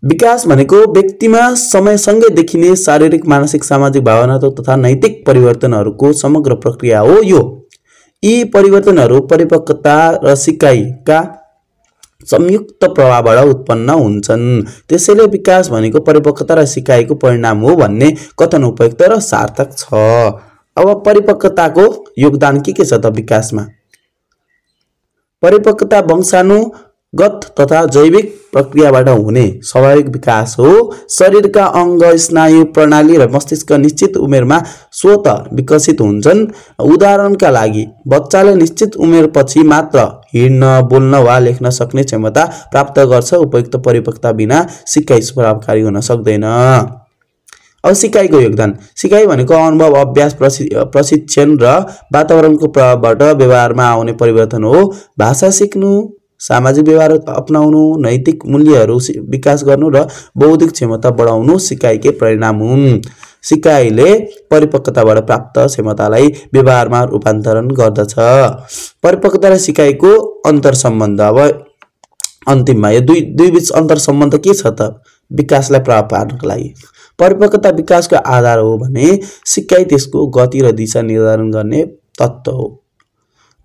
विकास भनेको व्यक्तिमा समयसँगै देखिने शारीरिक, मानसिक, सामाजिक, भावनात्मक तथा नैतिक परिवर्तनहरूको समग्र प्रक्रिया हो। यी परिवर्तनहरू परिपक्वता र सिकाइका संयुक्त प्रभावबाट उत्पन्न हुन्छन्। त्यसैले विकास भनेको परिपक्वता र सिकाइको परिणाम हो भन्ने कथन उपयुक्त र सार्थक छ। अब परिपक्वताको योगदान के छ त विकासमा? परिपक्वता वंशानुगत तथा जैविक प्रक्रियाबाट हुने स्वाभाविक विकास हो। शरीरका अङ्ग, स्नायु प्रणाली र मस्तिष्क निश्चित उमेरमा स्वतः विकसित हुन्छन्। उदाहरणका लागि बच्चाले निश्चित उमेरपछि मात्र हिँड्न, बोल्न वा लेख्न सक्ने क्षमता प्राप्त गर्छ। उपयुक्त परिपक्वता बिना सिकाइ प्रभावकारी हुन सक्दैन। अब सिकाइको योगदान। सिकाइ भनेको अनुभव, अभ्यास, प्रशिक्षण र वातावरणको प्रभावबाट व्यवहारमा आउने परिवर्तन हो। भाषा सिक्नु, सामाजिक व्यवहार अपनाउनु, नैतिक मूल्यहरू विकास गर्नु र बौद्धिक क्षमता बढाउनु सिकाइकै परिणाम हुन्। सिकाइले परिपक्वताबाट प्राप्त क्षमतालाई व्यवहारमा रूपान्तरण गर्दछ। परिपक्वता र सिकाइको अन्तर सम्बन्ध। अब अन्तिममा यो दुई बीच अन्तर सम्बन्ध के छ त? विकासलाई प्रभाव पार्नको लागि परिपक्वता विकासको आधार हो भने सिकाइ त्यसको गति र दिशा निर्धारण गर्ने तत्त्व हो।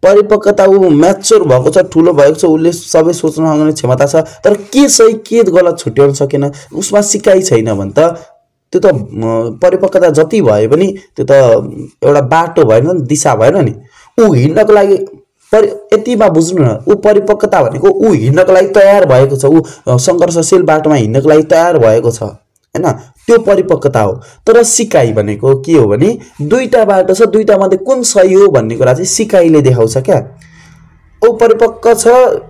परिपक्वता ऊ म्याच्योर भएको छ, ठुलो भएको छ, उसले सबै सोच्न सक्ने क्षमता छ, तर के सही के गलत छुट्याउन सकेन, उसमा सिकाइ छैन भने त त्यो त परिपक्वता जति भए पनि त्यो त एउटा बाटो भएन नि, दिशा भएन नि। ऊ हिँड्नको लागि यतिमा बुझ्नु न, ऊ परिपक्वता भनेको ऊ हिँड्नको लागि तयार भएको छ, ऊ सङ्घर्षशील बाटोमा हिँड्नको लागि तयार भएको छ हैन, त्यो परिपक्वता हो। तर सिकाइ भनेको के हो भने दुईटा बाटो छ, दुईटा मध्ये कुन सही हो भन्ने कुरा चाहिँ सिकाइले देखाउँछ क्या। ऊ परिपक्व छ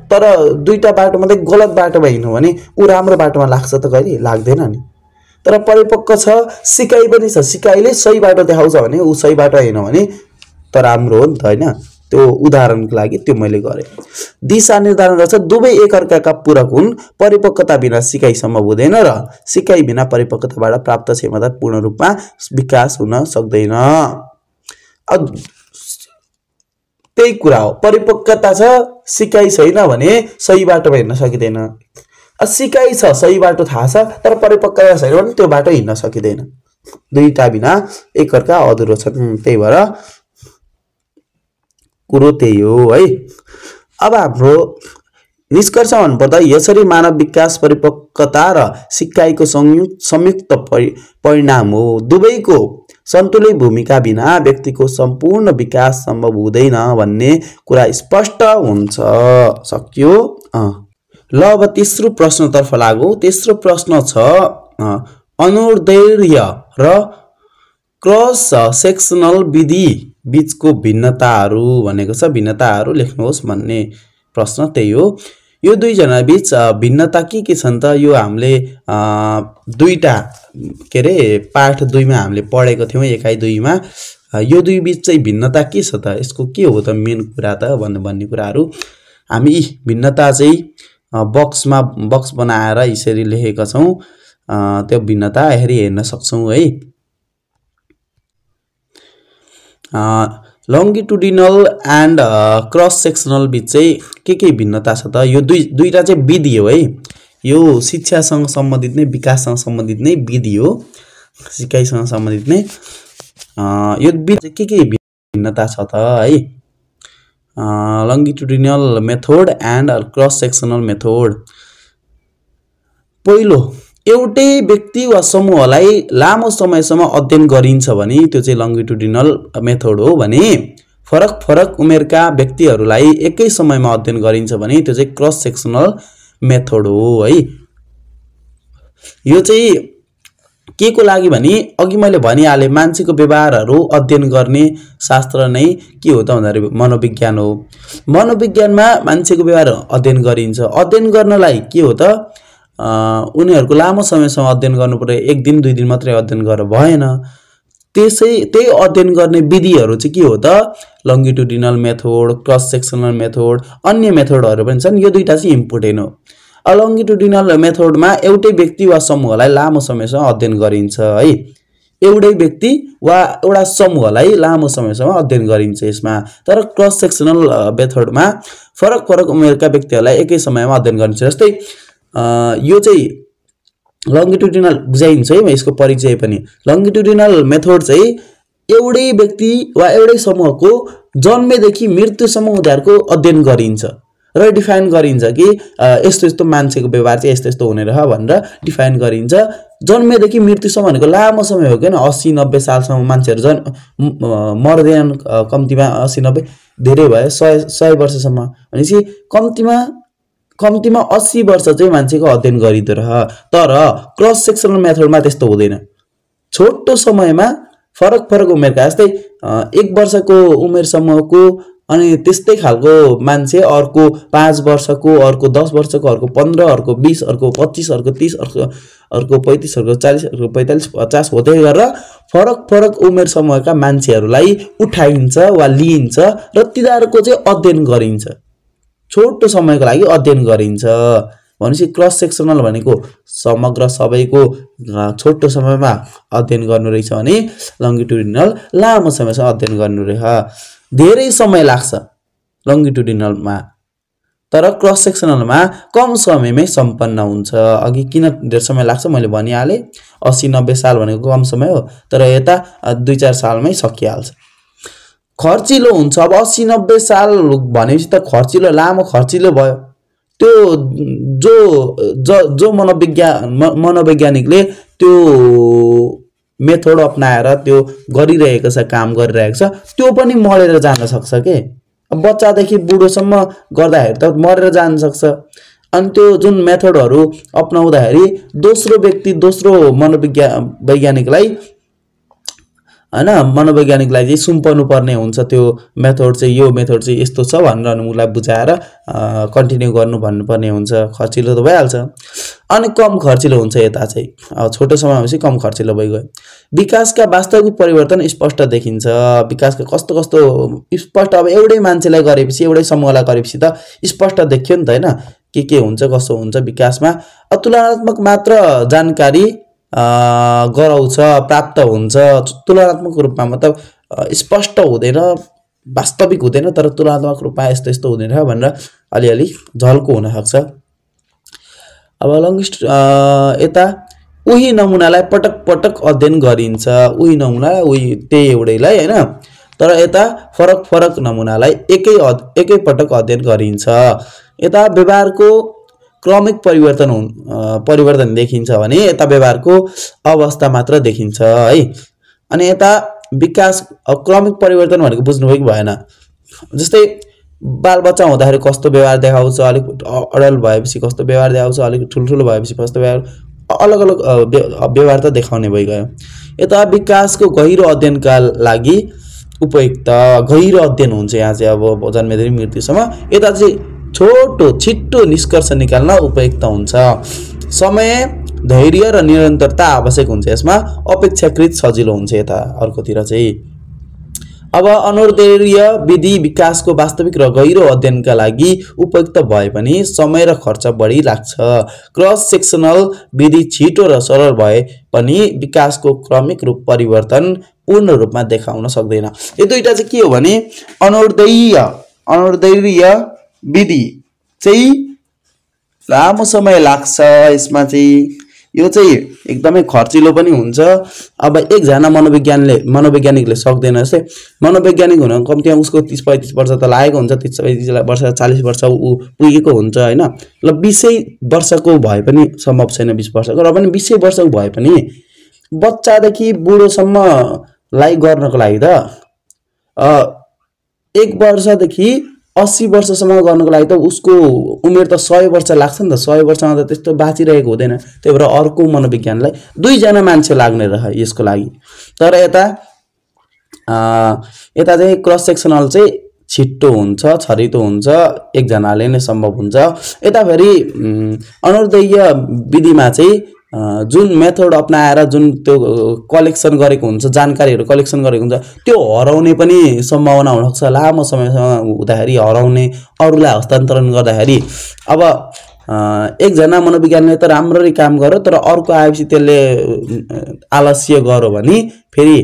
तर दुईटा बाटो मध्ये गलत बाटोमा हिँड्नु भने ऊ राम्रो बाटोमा लाग्छ त? कहिले लाग्दैन नि। तर परिपक्व छ, सिकाइ पनि छ, सिकाइले सही बाटो देखाउँछ भने ऊ सही बाटो हिँड्यो भने त राम्रो हो नि त हैन। त्यो उदाहरणको लागि त्यो मैले गरेँ। दिशा निर्धारण गर्छ, दुवै एकअर्काका पूरक हुन्। परिपक्वता बिना सिकाइ सम्भव हुँदैन र सिकाइ बिना परिपक्वताबाट प्राप्त क्षमता पूर्ण रूपमा विकास हुन सक्दैन। अब त्यही कुरा हो, परिपक्वता छ सिकाइ छैन भने सही बाटोमा हिँड्न सकिँदैन। सिकाइ छ, सही बाटो थाहा छ, तर परिपक्वता छैन भने त्यो बाटो हिँड्न सकिँदैन। दुईटा बिना एकअर्का अधुरो छन्। त्यही भएर कुरो त्यही हो है। अब हाम्रो निष्कर्ष भन्नुपर्दा यसरी मानव विकास परिपक्वता र सिकाइको संयुक्त परिणाम हो। दुवैको सन्तुलित भूमिका बिना व्यक्तिको सम्पूर्ण विकास सम्भव हुँदैन भन्ने कुरा स्पष्ट हुन्छ। सक्यो? ल अब तेस्रो प्रश्नतर्फ लागौँ। तेस्रो प्रश्न छ अनुदैर्घ्य र क्रस सेक्सनल विधि बीचको भिन्नताहरू भनेको छ। भिन्नताहरू लेख्नुहोस् भन्ने प्रश्न त्यही हो। यो दुईजना बीच भिन्नता के छन् त? यो हामीले दुईटा के रे पाठ 2 मा हामीले पढेको थियौँ, एकाइ 2 मा। यो दुई बीच चाहिँ भिन्नता के छ त? यसको के हो त मेन कुरा त भन्ने कुराहरू हामी भिन्नता चाहिँ बक्स बनाएर यसरी लेखेका छौँ। त्यो भिन्नता यसरी हेर्न सक्छौँ है। लङ्गिटुडिनल एन्ड क्रस सेक्सनल बीच चाहिँ के भिन्नता छ त? यो दुईटा चाहिँ विधि हो है। यो शिक्षासँग सम्बन्धित नै, विकाससँग सम्बन्धित नै विधि हो, सिकाइसँग सम्बन्धित नै। यो बीच के भिन्नता छ त है? Longitudinal method and cross sectional method. पहिलो, एउटै व्यक्ति वा समूहलाई लामो समयसम्म अध्ययन गरिन्छ भने त्यो चाहिँ लङ्गिट्युडिनल मेथड हो भने फरक फरक उमेरका व्यक्तिहरूलाई एकै समयमा अध्ययन गरिन्छ भने त्यो चाहिँ क्रस सेक्सनल मेथड हो है। यो चाहिँ के को लागि भने अघि मैले भनिहालेँ मान्छेको व्यवहारहरू अध्ययन गर्ने शास्त्र नै के हो त भन्दाखेरि मनोविज्ञान हो। मनोविज्ञानमा मान्छेको व्यवहार अध्ययन गरिन्छ। अध्ययन गर्नलाई के हो त उनीहरूको लामो समयसम्म अध्ययन गर्नु पर्यो। एक दिन दुई दिन मात्रै अध्ययन गरेर भएन। त्यही अध्ययन गर्ने विधिहरू चाहिँ के हो त लङ्गिट्युडिनल मेथड, क्रस सेक्सनल मेथड, अन्य मेथडहरू पनि छन्। यो दुईटा चाहिँ इम्पोर्टेन्ट हो। लङ्गिट्युडिनल मेथडमा एउटै व्यक्ति वा समूहलाई लामो समयसम्म अध्ययन गरिन्छ है। एउटै व्यक्ति वा एउटा समूहलाई लामो समयसम्म अध्ययन गरिन्छ यसमा। तर क्रस सेक्सनल मेथडमा फरक फरक उमेरका व्यक्तिहरूलाई एकै समयमा अध्ययन गरिन्छ। जस्तै यो चाहिँ लङ्गिट्युडिनल बुझाइन्छ है। यसको परिचय पनि लङ्गिट्युडिनल मेथड चाहिँ एउटै व्यक्ति वा एउटै समूहको जन्मेदेखि मृत्युसम्म उनीहरूको अध्ययन गरिन्छ र डिफाइन गरिन्छ कि यस्तो यस्तो मान्छेको व्यवहार चाहिँ यस्तो यस्तो हुने रह भनेर डिफाइन गरिन्छ। जन्मेदेखि मृत्युसम्म भनेको लामो समय हो किन 80-90 सालसम्म मान्छेहरू मर्दैनन्। कम्तीमा 80-90 धेरै भयो 100 वर्षसम्म भनेपछि कम्तीमा 80 वर्ष चाहिँ मान्छेको अध्ययन गरिँदो रह। तर क्रस सेक्सनल मेथडमा त्यस्तो हुँदैन। छोटो समयमा फरक फरक उमेरका जस्तै 1 वर्षको उमेर समूहको अनि त्यस्तै खालको मान्छे, अर्को 5 वर्षको, अर्को 10 वर्षको, अर्को 15, अर्को 20, अर्को 25, अर्को 30, अर्को 35, अर्को 40, अर्को 45, 50 हुँदै गरेर फरक फरक उमेर समूहका मान्छेहरूलाई उठाइन्छ वा लिइन्छ र तिनीहरूको चाहिँ अध्ययन गरिन्छ। छोटो समयको लागि अध्ययन गरिन्छ भनेपछि क्रस सेक्सनल भनेको समग्र सबैको छोटो समयमा अध्ययन गर्नु रहेछ भने लङ्गिट्युडिनल लामो समयसम्म अध्ययन गर्नु रहेछ। धेरै समय लाग्छ लङ्गिट्युडिनलमा तर क्रस सेक्सनलमा कम समयमै सम्पन्न हुन्छ। अघि किन धेरै समय लाग्छ मैले भनिहालेँ। 80-90 साल भनेको कम समय हो तर यता 2-4 सालमै सकिहाल्छ। खर्चिलो हुन्छ। अब 80-90 साल भनेपछि त खर्चिलो, लामो खर्चिलो भयो। त्यो जो मनोवैज्ञानिकले त्यो मेथड अपनाएर त्यो गरिरहेको छ, काम गरिरहेको छ, त्यो पनि मरेर जान सक्छ के। बच्चादेखि बुढोसम्म गर्दाखेरि त मरेर जान सक्छ। अनि त्यो जुन मेथडहरू अपनाउँदाखेरि दोस्रो व्यक्ति, दोस्रो वैज्ञानिकलाई हैन, मनोवैज्ञानिकलाई चाहिँ सुम्पनु पर्ने हुन्छ। त्यो मेथड चाहिँ यो मेथड चाहिँ यस्तो छ भनेर उनीलाई बुझाएर कन्टिन्यू गर्नु भन्नुपर्ने हुन्छ। खर्चिलो त भइहाल्छ। अनि कम खर्चिलो हुन्छ यता चाहिँ छोटो समयपछि कम खर्चिलो भइगयो। विकासका वास्तविक परिवर्तन स्पष्ट देखिन्छ। विकासका कस्तो कस्तो स्पष्ट, अब एउटै मान्छेलाई गरेपछि, एउटै समूहलाई गरेपछि त स्पष्ट देखियो नि त हैन, के हुन्छ कसो हुन्छ विकासमा। तुलनात्मक मात्र जानकारी गराउँछ, प्राप्त हुन्छ। तुलनात्मक रूपमा मतलब स्पष्ट हुँदैन, वास्तविक हुँदैन, तर तुलनात्मक रूपमा यस्तो यस्तो हुँदैन भनेर अलिअलि झल्को हुन सक्छ। अब यता उही नमुनालाई पटक पटक अध्ययन गरिन्छ। उही नमुनालाई त्यही एउटैलाई हैन, तर यता फरक फरक नमुनालाई एकै पटक अध्ययन गरिन्छ। यता व्यवहारको क्रमिक परिवर्तन देखिन्छ भने यता व्यवहारको अवस्था मात्र देखिन्छ है। अनि यता विकास क्रमिक परिवर्तन भनेको बुझ्नुभयो कि भएन। जस्तै बालबच्चा हुँदाखेरि कस्तो व्यवहार देखाउँछ, अलिक अडल भएपछि कस्तो व्यवहार देखाउँछ, अलिक ठुल्ठुलो भएपछि कस्तो व्यवहार, अलग अलग व्यवहार त देखाउने भइगयो। यता विकासको गहिरो अध्ययनका लागि उपयुक्त गहिरो अध्ययन हुन्छ यहाँ चाहिँ अब जन्मेदेखि मृत्युसम्म। यता चाहिँ छिट्टो निष्कर्ष निकाल्न उपयुक्त हुन्छ। समय, धैर्य र निरन्तरता आवश्यक हुन्छ यसमा। अपेक्षाकृत सजिलो हुन्छ यता अर्कोतिर चाहिँ। अब अनुर्धेय विधि विकासको वास्तविक र गहिरो अध्ययनका लागि उपयुक्त भए पनि समय र खर्च बढी लाग्छ। क्रस सेक्सनल विधि छिटो र सरल भए पनि विकासको क्रमिक रूप परिवर्तन पूर्ण रूपमा देखाउन सक्दैन। यो दुईटा चाहिँ के हो भने अनुर्धेय विधि चाहिँ लामो समय लाग्छ यसमा चाहिँ। यो चाहिँ एकदमै खर्चिलो पनि हुन्छ। अब एकजना मनोवैज्ञानिकले सक्दैन जस्तै मनोवैज्ञानिक हुन कम्तीमा उसको 30-35 वर्ष त लागेको हुन्छ, 30-35 वर्ष 40 वर्ष ऊ पुगेको हुन्छ हैन। ल 20 वर्षको भए पनि सम्भव छैन, 20 वर्षको र पनि 20 वर्षको भए पनि बच्चादेखि बुढोसम्म लाई गर्नको लागि त 1 वर्षदेखि 80 वर्षसम्म गर्नको लागि त उसको उमेर त 100 वर्ष लाग्छ नि त। 100 वर्षमा त त्यस्तो बाँचिरहेको हुँदैन। त्यही भएर अर्को मनोविज्ञानलाई 2 जना मान्छे लाग्ने रह यसको लागि। तर यता चाहिँ क्रस सेक्सनल चाहिँ छिट्टो हुन्छ, छरितो हुन्छ, एकजनाले नै सम्भव हुन्छ। यता फेरि अनुर्दैय विधिमा चाहिँ जुन मेथड अपनाएर जुन त्यो कलेक्सन गरेको हुन्छ, जानकारीहरू कलेक्सन गरेको हुन्छ, त्यो हराउने पनि सम्भावना हुन सक्छ। लामो समयसम्म हुँदाखेरि हराउने, अरूलाई हस्तान्तरण गर्दाखेरि। अब एकजना मनोविज्ञानले त राम्ररी काम गर्यो, तर अर्को आएपछि त्यसले आलस्य गर्यो भने फेरि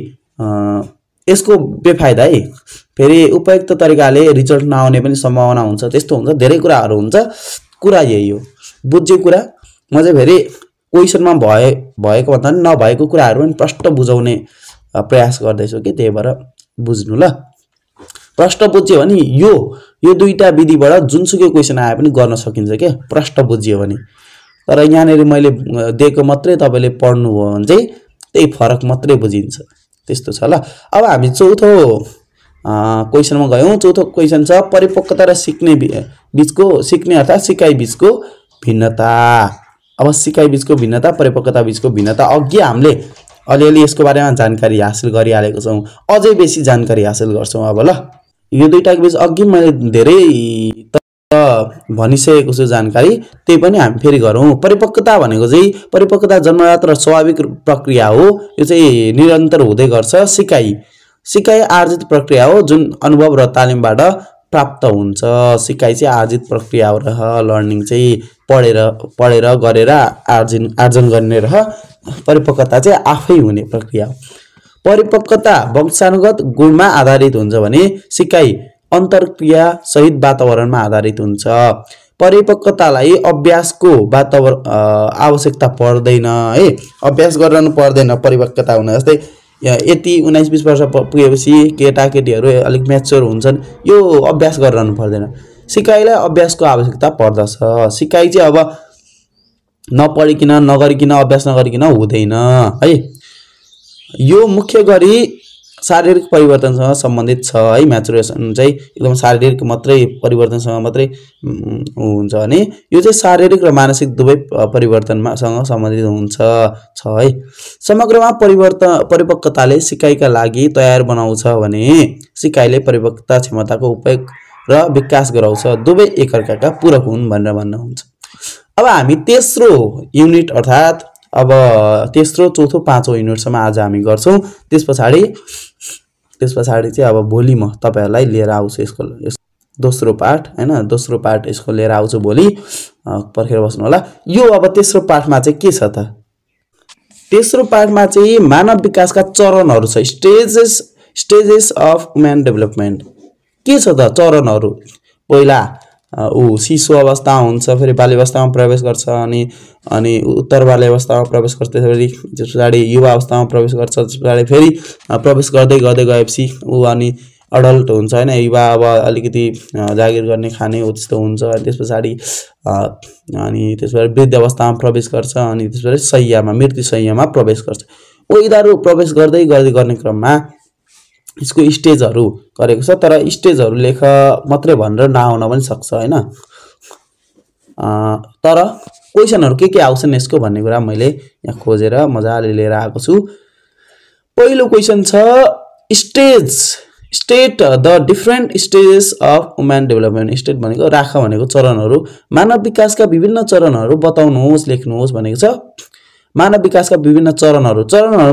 यसको बेफाइदा है। फेरि उपयुक्त तरिकाले रिजल्ट नआउने पनि सम्भावना हुन्छ। त्यस्तो हुन्छ, धेरै कुराहरू हुन्छ। कुरा यही हो, बुझ्यो कुरा। म चाहिँ फेरि क्वेसनमा भएको भन्दा पनि नभएको कुराहरू पनि प्रष्ट बुझाउने प्रयास गर्दैछु कि, त्यही भएर बुझ्नु ल। प्रष्ट बुझ्यो भने यो दुईटा विधिबाट जुनसुकै क्वेसन आए पनि गर्न सकिन्छ के, प्रष्ट बुझ्यो भने। तर यहाँनिर मैले दिएको मात्रै तपाईँले पढ्नुभयो भने चाहिँ त्यही फरक मात्रै बुझिन्छ। त्यस्तो छ ल। अब हामी चौथो क्वेसनमा गयौँ। चौथो क्वेसन छ परिपक्वता र सिक्ने अर्थात् सिकाइ बीचको भिन्नता। अब सिकाइ बीचको भिन्नता, परिपक्वता बीचको भिन्नता अघि हामीले अलिअलि यसको बारेमा जानकारी हासिल गरिहालेको छौँ, अझै बेसी जानकारी हासिल गर्छौँ अब ल। यो दुईटाको बीच अघि मैले धेरै भनिसकेको छु जानकारी, त्यही पनि हामी फेरि गरौँ। परिपक्वता भनेको चाहिँ परिपक्वता जन्मजात र स्वाभाविक प्रक्रिया हो। यो चाहिँ निरन्तर हुँदै गर्छ। सिकाइ आर्जित प्रक्रिया हो जुन अनुभव र तालिमबाट प्राप्त हुन्छ। सिकाइ चाहिँ आर्जित प्रक्रिया हो र लर्निङ चाहिँ पढेर गरेर आर्जन गर्ने र परिपक्वता चाहिँ आफै हुने प्रक्रिया हो। परिपक्वता वंशानुगत गुणमा आधारित हुन्छ भने सिकाइ अन्तर्क्रिया सहित वातावरणमा आधारित हुन्छ। परिपक्वतालाई अभ्यासको आवश्यकता पर्दैन है, अभ्यास गर्न पर्दैन परिपक्वता हुन। जस्तै यति 19-20 वर्ष पुगेपछि केटाकेटीहरू अलिक म्याच्योर हुन्छन्, यो अभ्यास गरिरहनु पर्दैन। सिकाइलाई अभ्यासको आवश्यकता पर्दछ। सिकाइ चाहिँ अब नपढिकन नगरिकन अभ्यास नगरिकन हुँदैन है। यो मुख्य गरी शारीरिक परिवर्तनसँग सम्बन्धित छ है। म्याचुरेसन चाहिँ एकदम शारीरिक मात्रै परिवर्तनसँग मात्रै हुन्छ भने यो चाहिँ शारीरिक र मानसिक दुवै परिवर्तनसँग सम्बन्धित हुन्छ है। समग्रमा परिपक्वताले सिकाइका लागि तयार बनाउँछ भने सिकाइले परिपक्वता क्षमताको उपयोग र विकास गराउँछ। दुवै एकअर्काका पूरक हुन् भनेर भन्न हुन्छ। अब हामी तेस्रो युनिट अर्थात् अब तेस्रो, चौथो, पाँचौं युनिटसम्म आज हामी गर्छौँ। त्यस पछाडि चाहिँ अब भोलि म तपाईहरुलाई लिएर आउँछु यसको दोस्रो पार्ट हैन। दोस्रो पार्ट यसको लिएर आउँछु भोलि, पर्खेर बस्नु होला। यो अब तेस्रो पार्टमा चाहिँ के छ त? तेस्रो पार्टमा चाहिँ मानव विकासका चरणहरू छ, स्टेजेस अफ ह्युमन डेभलपमेन्ट। के छ त चरणहरू? पहिला शिशु अवस्था हुन्छ, फेरि बाल्यावस्थामा प्रवेश गर्छ, अनि उत्तर बाल्यावस्थामा प्रवेश गर्छ, त्यस पछाडि युवा अवस्थामा प्रवेश गर्छ, त्यस पछाडि फेरि प्रवेश गर्दै गएपछि ऊ अनि अडल्ट हुन्छ हैन। युवा अब अलिकति जागिर गर्ने खाने हो त्यस्तो हुन्छ। त्यस पछाडि अनि त्यसपछि वृद्ध अवस्थामा प्रवेश गर्छ, अनि त्यसपछि मृत्यु शय्यामा प्रवेश गर्छ। यिनीहरू प्रवेश गर्दै गर्ने क्रममा यसको स्टेजहरू गरेको छ। तर स्टेजहरू लेख मात्रै भनेर नआउन पनि सक्छ हैन। तर क्वेसनहरू के आउँछन् यसको भन्ने कुरा मैले यहाँ खोजेर मजाले लिएर आएको छु। पहिलो क्वेसन छ state the different stages of human development. State भनेको राख भनेको चरणहरू, मानव विकासका विभिन्न चरणहरू बताउनुहोस्, लेख्नुहोस् भनेको छ। मानव विकासका विभिन्न चरणहरू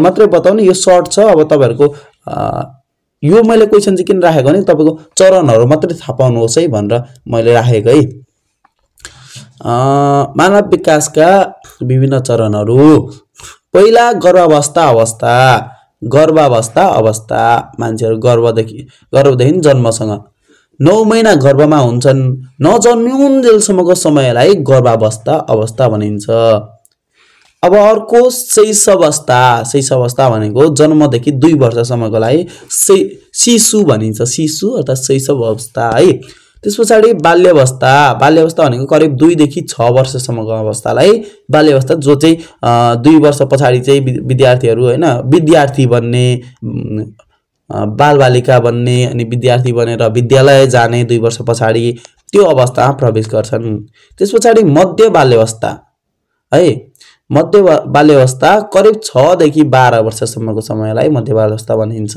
मात्रै बताउने, यो सर्ट छ। अब तपाईहरुको यो मैले क्वेसन चाहिँ किन राखेको भने तपाईको चरणहरू मात्रै थाहा पाउनुहोस् है भनेर मैले राखेको है। मानव विकासका विभिन्न चरणहरू। पहिला गर्भावस्था अवस्था। मान्छेहरू गर्भदेखि जन्मसँग 9 महिना गर्भमा हुन्छन्। नजन्मिउन्जेलसम्मको समयलाई गर्भावस्था अवस्था भनिन्छ। अब अर्को शैशवावस्था भनेको जन्मदेखि 2 वर्षसम्मको लागि शिशु भनिन्छ। शिशु अर्थात् शैशव अवस्था है। त्यस पछाडि बाल्यावस्था भनेको करिब 2 देखि 6 वर्षसम्मको अवस्थालाई बाल्यावस्था, जो चाहिँ 2 वर्ष पछाडि चाहिँ विद्यार्थीहरू हैन विद्यार्थी बन्ने, बालबालिका बन्ने अनि विद्यार्थी बनेर विद्यालय जाने 2 वर्ष पछाडि त्यो अवस्थामा प्रवेश गर्छन्। त्यस पछाडि मध्य बाल्यावस्था है। मध्य बाल्यावस्था करिब 6 देखि 12 वर्षसम्मको समयलाई मध्य बाल्यावस्था भनिन्छ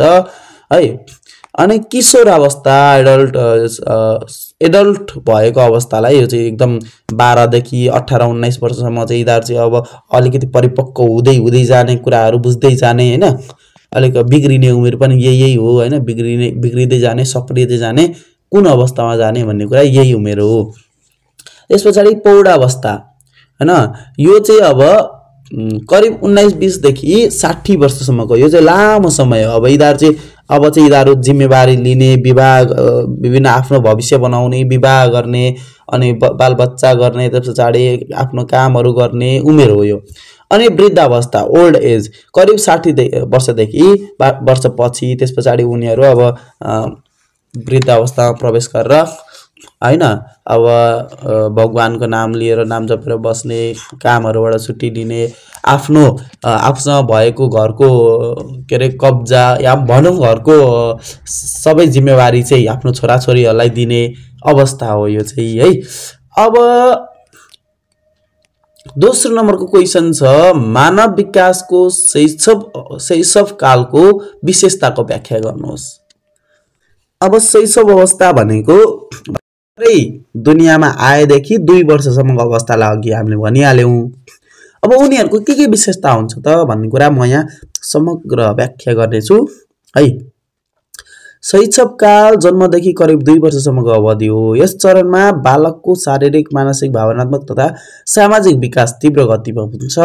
है। अनि किशोरावस्था एडल्ट भएको अवस्थालाई, यो चाहिँ एकदम 12 देखि 18 19 वर्षसम्म चाहिँ यिनीहरू चाहिँ अब अलिकति परिपक्व हुँदै जाने, कुराहरू बुझ्दै जाने हैन, अलिक बिग्रिने उमेर पनि यही हो हैन, बिग्रिँदै जाने, सप्रिँदै जाने, कुन अवस्थामा जाने भन्ने कुरा यही उमेर हो। त्यस पछाडि पौढावस्था हैन, यो चाहिँ अब करिब 19-20 देखि 60 वर्षसम्मको, यो चाहिँ लामो समय हो। अब यिनीहरू जिम्मेवारी लिने, विभिन्न आफ्नो भविष्य बनाउने, विवाह गर्ने अनि बालबच्चा गर्ने, त्यस पछाडि आफ्नो कामहरू गर्ने उमेर हो यो। अनि वृद्धावस्था ओल्ड एज करिब 60 वर्षदेखि वर्षपछि, त्यस पछाडि उनीहरू अब वृद्धावस्थामा प्रवेश गरेर हैन अब भगवानको नाम लिएर नाम जपेर बस्ने, कामहरूबाट छुट्टी लिने, आफूसँग भएको घरको के अरे कब्जा या भनौँ घरको सबै जिम्मेवारी चाहिँ आफ्नो छोराछोरीहरूलाई दिने अवस्था हो यो चाहिँ है। अब दोस्रो नम्बरको क्वेसन छ, मानव विकासको शैशव कालको विशेषताको व्याख्या गर्नुहोस्। अब शैशव अवस्था भनेको दुनियाँमा आएदेखि 2 वर्षसम्मको अवस्थालाई अघि हामीले भनिहाल्यौं। अब उनीहरूको के विशेषता हुन्छ त भन्ने कुरा म यहाँ समग्र व्याख्या गर्नेछु है। शैशवकाल जन्मदेखि करिब 2 वर्षसम्मको अवधि हो। यस चरणमा बालकको शारीरिक, मानसिक, भावनात्मक तथा सामाजिक विकास तीव्र गतिमा हुन्छ।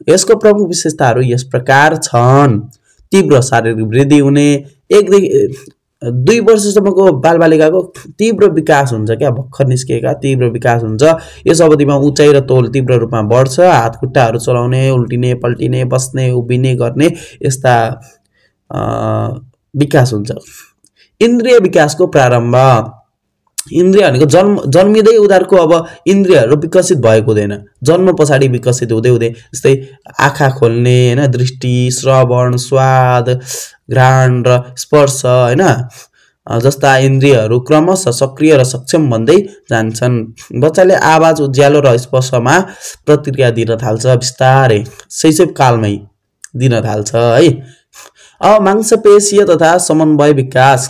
यसको प्रमुख विशेषताहरू यस प्रकार छन्। तीव्र शारीरिक वृद्धि हुने, 2 वर्षसम्मको बालबालिकाको तीव्र विकास हुन्छ क्या, भर्खर निस्केका तीव्र विकास हुन्छ। यस अवधिमा उचाइ र तौल तीव्र रूपमा बढ्छ। हात खुट्टाहरू चलाउने, उल्टिने, पल्टिने, बस्ने, उभिने गर्ने यस्ता विकास हुन्छ। इन्द्रिय विकासको प्रारम्भ, इन्द्रिय भनेको जन्मिँदै उनीहरूको अब इन्द्रियहरू विकसित भएको हुँदैन, जन्म पछाडि विकसित हुँदै जस्तै आँखा खोल्ने हैन, दृष्टि, श्रवण, स्वाद, घ्राण र स्पर्श हैन जस्ता इन्द्रियहरू क्रमशः सक्रिय र सक्षम बन्दै जान्छन्। बच्चाले आवाज, उज्यालो र स्पर्शमा प्रतिक्रिया दिन थाल्छ, बिस्तारै शैशव कालमै दिन थाल्छ है। अब मांसपेशीय तथा समन्वय विकास,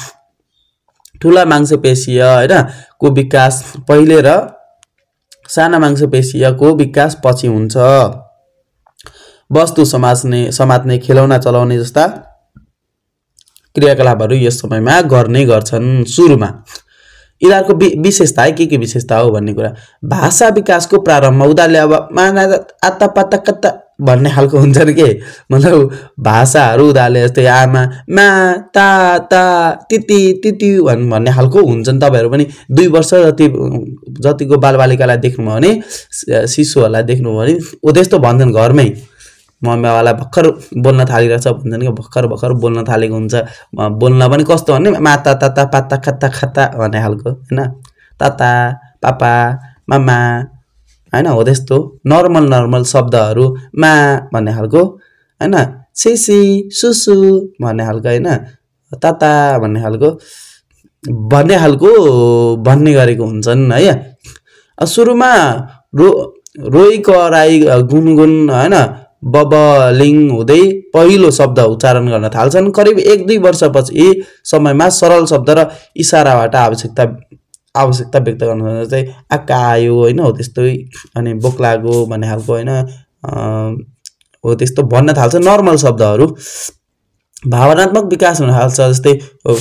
ठुला मांसपेशीय हैन को विकास पहिले र साना मांसपेशीयको विकास पछि हुन्छ। वस्तु समात्ने, खेलौना चलाउने जस्ता क्रियाकलापहरू यस समयमा गर्ने गर्छन्। सुरुमा यिनीहरूको विशेषता है, के विशेषता हो भन्ने कुरा। भाषा विकासको प्रारम्भ, उनीहरूले अब माना आत्ता पात्ता कत्ता भन्ने खालको हुन्छन् के, मतलब भाषाहरू उनीहरूले जस्तै आमा, मा, ता, तिती, तिती भन्ने खालको हुन्छन्। तपाईँहरू पनि 2 वर्ष जतिको बालबालिकालाई देख्नुभयो भने, शिशुहरूलाई देख्नुभयो भने ऊ त्यस्तो भन्छन् घरमै। मम्मी बाबालाई भर्खर बोल्न थालिरहेछ भन्छन् कि भर्खर बोल्न थालेको हुन्छ। बोल्न पनि कस्तो भन्ने, माता, ताता, पाता, खत्ता, खत्ता भन्ने खालको हैन, ताता, पापा, मामा हैन, हो त्यस्तो नर्मल शब्दहरू, मा भन्ने खालको हैन, सिसी, सुसु भन्ने खालको हैन, ताता भन्ने खालको भन्ने गरेको हुन्छन् है। सुरुमा रोइ कराई गुनगुन हैन बबलिङ हुँदै पहिलो शब्द उच्चारण गर्न थाल्छन्। करिब 1-2 वर्षपछि समयमा सरल शब्द र इशाराबाट आवश्यकता व्यक्त गर्न, जस्तै आक्का आयो हैन, हो त्यस्तै, अनि बोक लाग्यो भन्ने खालको हैन, हो त्यस्तो भन्न थाल्छ नर्मल शब्दहरू। भावनात्मक विकास हुन थाल्छ, जस्तै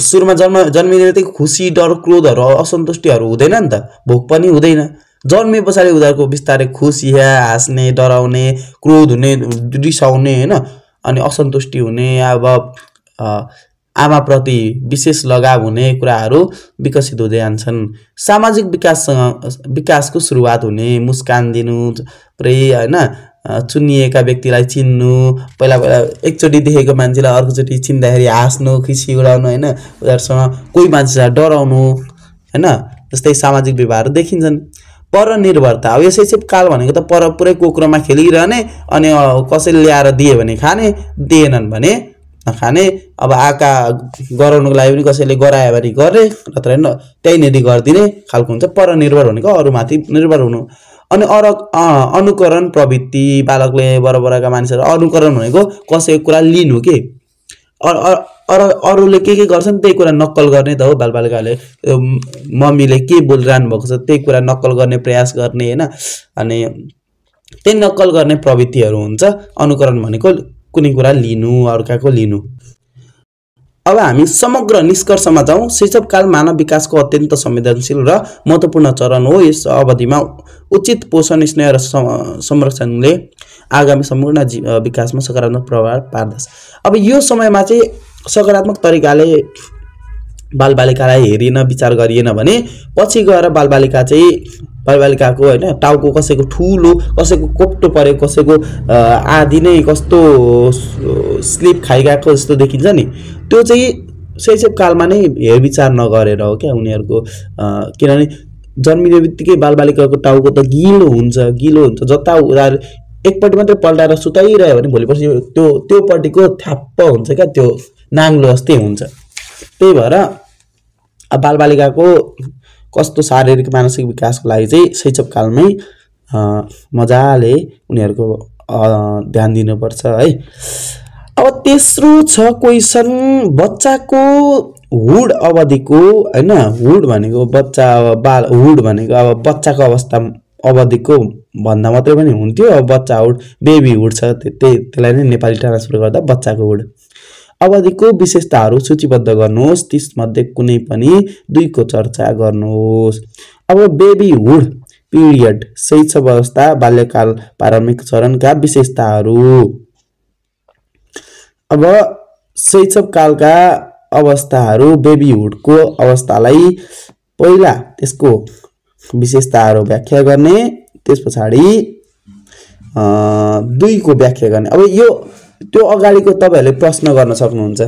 सुरुमा जन्मिँदै खुसी, डर, क्रोधहरू, असन्तुष्टिहरू हुँदैन नि त, भोक पनि हुँदैन। जन्मे पछाडि उनीहरूको बिस्तारै खुसी, हाँस्ने, डराउने, क्रोध हुने, रिसाउने हैन, अनि असन्तुष्टि हुने, अब आमाप्रति विशेष लगाव हुने कुराहरू विकसित हुँदै जान्छन्। सामाजिक विकासको सुरुवात हुने, मुस्कान दिनु, प्रेम हैन, चुनिएका व्यक्तिलाई चिन्नु, पहिला एकचोटि देखेको मान्छेलाई अर्कोचोटि चिन्दाखेरि हाँस्नु, खिसी उडाउनु हैन, उनीहरुसँग कोही मान्छेलाई डराउनु हैन, जस्तै सामाजिक व्यवहारहरू देखिन्छन्। परनिर्भरता, अब यो शैशव काल भनेको त पुरै कोक्रोमा खेलिरहने, अनि कसैले ल्याएर दिए भने खाने, दिएनन् भने नखाने, अब आका गराउनुको लागि पनि कसैले गरायो भने गर्ने, नत्र त्यहीँनेरि गरिदिने खालको हुन्छ। परनिर्भर भनेको अरूमाथि निर्भर हुनु। अनि अनुकरण प्रवृत्ति, बालकले बरबरका मानिसहरू अनुकरण भनेको कसैको कुरा लिनु के, अरूले के गर्छन् त्यही कुरा नक्कल गर्ने त हो। बालबालिकाले मम्मीले के बोलिरहनु भएको छ त्यही कुरा नक्कल गर्ने प्रयास गर्ने हैन, अनि त्यही नक्कल गर्ने प्रवृत्तिहरू हुन्छ। अनुकरण भनेको कुनै कुरा लिनु, अर्काको लिनु। अब हामी समग्र निष्कर्षमा जाउँ। शैशवकाल मानव विकासको अत्यन्त संवेदनशील र महत्त्वपूर्ण चरण हो। यस अवधिमा उचित पोषण, स्नेह र संरक्षणले आगामी सम्पूर्ण विकासमा सकारात्मक प्रभाव पार्दछ। अब यो समयमा चाहिँ सकारात्मक तरिकाले बालबालिकालाई हेरिन, विचार गरिएन भने पछि गएर बालबालिकाको हैन टाउको कसैको ठुलो, कसैको कोप्टो परे, कसैको आदि नै कस्तो स्लिप खाइगएको जस्तो देखिन्छ नि, त्यो चाहिँ शैशव कालमा नै हेरविचार नगरेर हो क्या उनीहरुको। किनभने जन्मिने बित्तिकै बालबालिकाको टाउको त गिलो हुन्छ, जता एकपट्टि मात्रै पल्टाएर सुताइरह्यो भने भोलिपर्सि त्यो पट्टिको थ्याप्प हुन्छ क्या, त्यो नाङ्लो जस्तै हुन्छ। त्यही भएर बालबालिकाको कस्तो शारीरिक मानसिक विकासको लागि चाहिँ शैशव कालमै मजाले उनीहरुको ध्यान दिनुपर्छ है। अब तेस्रो छ क्वेशन, बच्चाको हुड अवधिको हैन, हुड भनेको अब बच्चाको अवस्था अवधिको भन्दा मात्रै पनि हुन्थ्यो। अब बच्चा हुड, बेबी हुड छ, त्यसलाई नै नेपाली ट्रान्सफर गर्दा बच्चाको हुड अवधिको विशेषताहरू सूचीबद्ध गर्नुहोस्। त्यसमध्ये कुनै पनि दुईको चर्चा गर्नुहोस्। अब बेबी हुड पिरियड, शैशव अवस्था, बाल्यकाल, प्रारम्भिक चरणका विशेषताहरू। अब शैशव कालका अवस्थाहरू, बेबी हुडको अवस्थालाई पहिला त्यसको विशेषताहरू व्याख्या गर्ने, त्यसपछि दुईको व्याख्या गर्ने। अब त्यो अगाडिको तपाईहरुले प्रश्न गर्न सक्नुहुन्छ,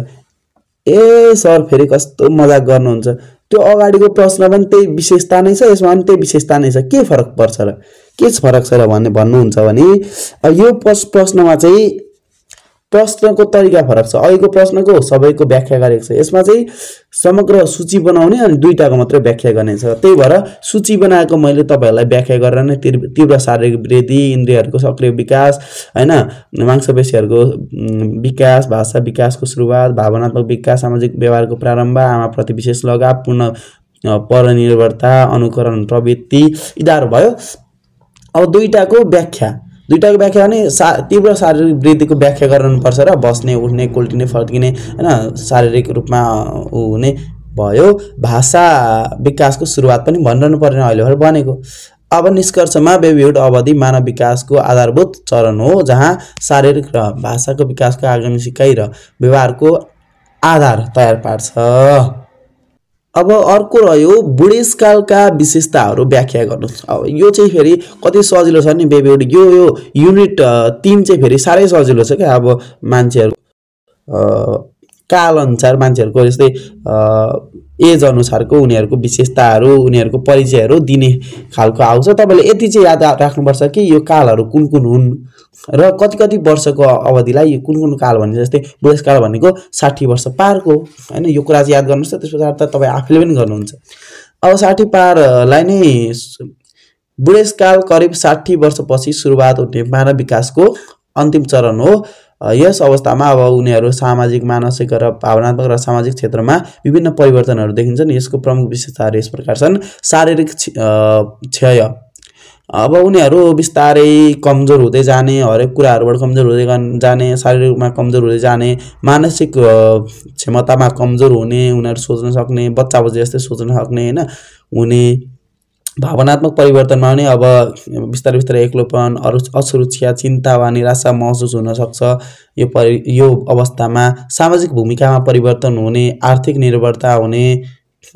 ए सर फेरि कस्तो मजाक गर्नुहुन्छ, त्यो अगाडिको प्रश्न पनि त्यही विशेषता नै छ, यसमा पनि त्यही विशेषता नै छ, के फरक पर्छ र, के फरक छ र भन्नुहुन्छ भने यो प्रश्नमा चाहिँ प्रश्नको तरिका फरक छ। अहिलेको प्रश्नको सबैको व्याख्या गरेको छ, यसमा चाहिँ समग्र सूची बनाउने अनि दुईटाको मात्रै व्याख्या गर्ने छ। त्यही भएर सूची बनाएको मैले तपाईहरुलाई व्याख्या गरेर नै तीव्र शारीरिक वृद्धि, इन्द्रियहरूको सक्रिय विकास हैन, मांसपेशीहरूको विकास, भाषा विकासको सुरुवात, भावनात्मक विकास, सामाजिक व्यवहारको प्रारम्भ, आमाप्रति विशेष लगाव, पूर्ण परनिर्भरता, अनुकरण प्रवृत्ति, यिनीहरू भयो। अब दुईटाको व्याख्या भने तीव्र शारीरिक वृद्धिको व्याख्या गर्नुपर्छ र बस्ने, उठ्ने, कोल्टिने, फर्किने हैन शारीरिक रूपमा हुने भयो। भाषा विकासको सुरुवात पनि भनिरहनु पर्ने अहिले भएर बनेको। अब निष्कर्षमा बेबीहुड अवधि मानव विकासको आधारभूत चरण हो, जहाँ शारीरिक र भाषाको विकासको आगामी सिकाइ र व्यवहारको आधार तयार पार्छ। अब अर्को रह्यो बुढेसकालका विशेषताहरू व्याख्या गर्नुहोस्। अब यो चाहिँ फेरि कति सजिलो छ नि बेबीहुड, यो युनिट 3 चाहिँ फेरि साह्रै सजिलो छ क्या। अब मान्छेहरु काल अनुसार मान्छेहरुको जस्तै एज अनुसारको उनीहरुको विशेषताहरू, उनीहरुको परिचयहरू दिने खालको आउँछ। तपाईले यति चाहिँ याद राख्नुपर्छ कि यो कालहरू कुन कुन हुन् र कति वर्षको अवधिलाई कुन काल भनिन्छ। जस्तै बुढेसकाल भनेको 60 वर्ष पारको हैन, यो कुरा चाहिँ याद गर्नुस्। त्यसपछि त तपाई आफैले पनि गर्नुहुन्छ। अब 60 पारलाई नै बुढेसकाल करिब 60 वर्षपछि सुरुवात हुने मानव विकासको अन्तिम चरण हो। यस अवस्थामा अब उनीहरु सामाजिक, मानसिक र भावनात्मक र सामाजिक क्षेत्रमा विभिन्न परिवर्तनहरू देखिन्छन्। यसको प्रमुख विशेषताहरू यस प्रकार छन्। शारीरिक क्षय, अब उनीहरु बिस्तारै कमजोर हुँदै जाने, हरेक कुराहरुबाट कमजोर हुँदै जाने, शारीरिक रूपमा कमजोर हुँदै जाने, मानसिक क्षमतामा कमजोर हुने, उनीहरु सोच्न सक्ने, बच्चा जस्तै सोच्न सक्ने हैन हुने। भावनात्मक परिवर्तनमा पनि अब बिस्तारै एक्लोपन, असुरक्षा, चिन्ता वा निराशा महसुस हुन सक्छ। यो अवस्थामा सामाजिक भूमिकामा परिवर्तन हुने, आर्थिक निर्भरता हुने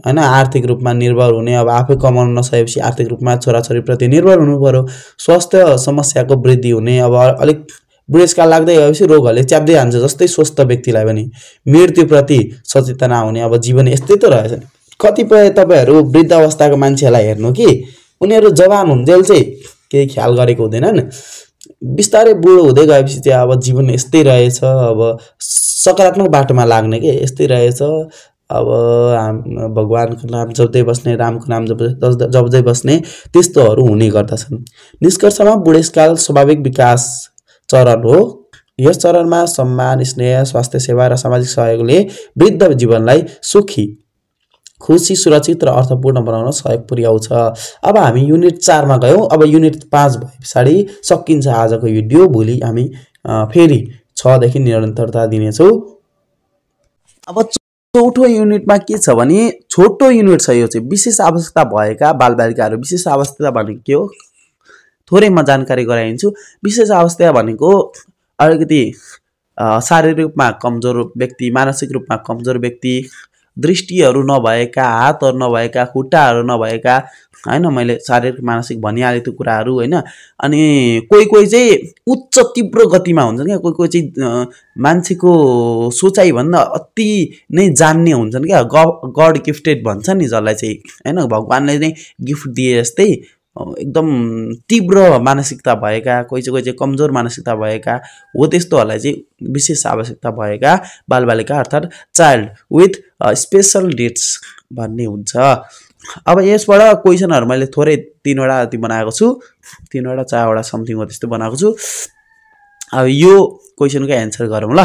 हैन आर्थिक रूपमा निर्भर हुने अब आफै कमाउन नसकेपछि आर्थिक रूपमा छोराछोरीप्रति निर्भर हुनु पर्यो स्वास्थ्य समस्याको वृद्धि हुने अब अलिक बुढेसकाल लाग्दै गएपछि रोगहरूले च्याप्दै हान्छ जस्तै स्वस्थ व्यक्तिलाई पनि मृत्युप्रति सचेतना हुने अब जीवन यस्तै त रहेछ कतिपय तपाईहरु वृद्ध अवस्थाको मान्छेलाई हेर्नु कि उनीहरु जवान हुन्जेल चाहिँ केही ख्याल गरेको हुँदैनन् बिस्तारै बुढो हुँदै गएपछि चाहिँ अब जीवन यस्तै रहेछ अब सकारात्मक बाटोमा लाग्ने के यस्तै रहेछ अब भगवानको नाम जप्दै बस्ने रामको नाम जप्दै बस्ने त्यस्तोहरू हुने गर्दछन् निष्कर्षमा बुढेसकाल स्वाभाविक विकास चरण हो यस चरणमा सम्मान स्नेह स्वास्थ्य सेवा र सामाजिक सहयोगले वृद्ध जीवनलाई सुखी खुशी सुरक्षित र अर्थपूर्ण बनाउन सहयोग पुर्याउँछ अब हामी युनिट 4 मा गयौं अब युनिट 5 भएपछि सकिन्छ आजको भिडियो भोलि हामी फेरि 6 देखि निरन्तरता दिनेछौं अब चौथो युनिटमा के छ भने छोटो युनिट छ यो चाहिँ विशेष आवश्यकता भएका बालबालिकाहरू विशेष आवश्यकता भनेको के हो थोरै म जानकारी गराइन्छु विशेष आवश्यकता भनेको अलिकति शारीरिक रूपमा कमजोर व्यक्ति मानसिक रूपमा कमजोर व्यक्ति दृष्टिहरू नभएका हातहरू नभएका खुट्टाहरू नभएका हैन मैले शारीरिक मानसिक भनिहाले त्यो कुराहरू हैन अनि कोही चाहिँ उच्च तीव्र गतिमा हुन्छन् के कोही चाहिँ मान्छेको सोचाइ भन्दा अति नै जान्ने हुन्छन् के गड गिफ्टेड भन्छ नि जसलाई चाहिँ हैन भगवानले नै गिफ्ट दिए जस्तै एकदम तीव्र मानसिकता भएका कोही चाहिँ कमजोर मानसिकता भएका हो त्यस्तोहरुलाई चाहिँ विशेष आवश्यकता भएका बालबालिका अर्थात चाइल्ड विथ स्पेशल नीड्स भन्ने हुन्छ अब यसबाट क्वेशनहरु मैले थोरै 3 वटा जति बनाएको छु 3 वटा 4 वटा समथिङ हो त्यस्तो बनाएको छु अब यो क्वेशनको एन्सर गरौँ ल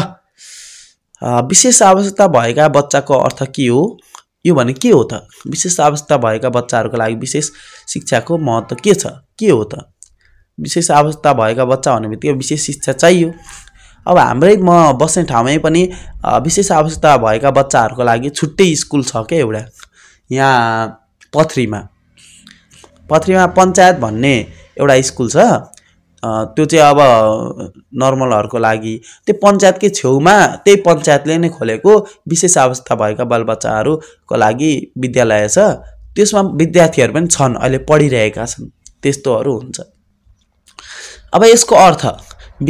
विशेष आवश्यकता भएका बच्चाको अर्थ के हो यो भने के हो त विशेष आवश्यकता भएका बच्चाहरुको लागि विशेष शिक्षाको महत्त्व के हो त विशेष आवश्यकता भएका बच्चा भनेबित्तिकै विशेष शिक्षा चाहियो अब हाम्रै म बस्ने ठाउँमै पनि विशेष आवश्यकता भएका बच्चाहरुको लागि छुट्टै स्कुल छ के एउटा यहाँ पथरीमा पञ्चायत भन्ने एउटा स्कुल छ त्यो चाहिँ अब नर्मलहरुको लागि त्यो पञ्चायतकै छेउमा त्यही पञ्चायतले नै खोलेको विशेष आवश्यकता भएका बालबच्चाहरुको लागि विद्यालय छ त्यसमा विद्यार्थीहरु पनि छन् अहिले पढिरहेका छन् त्यस्तोहरु हुन्छ अब यसको अर्थ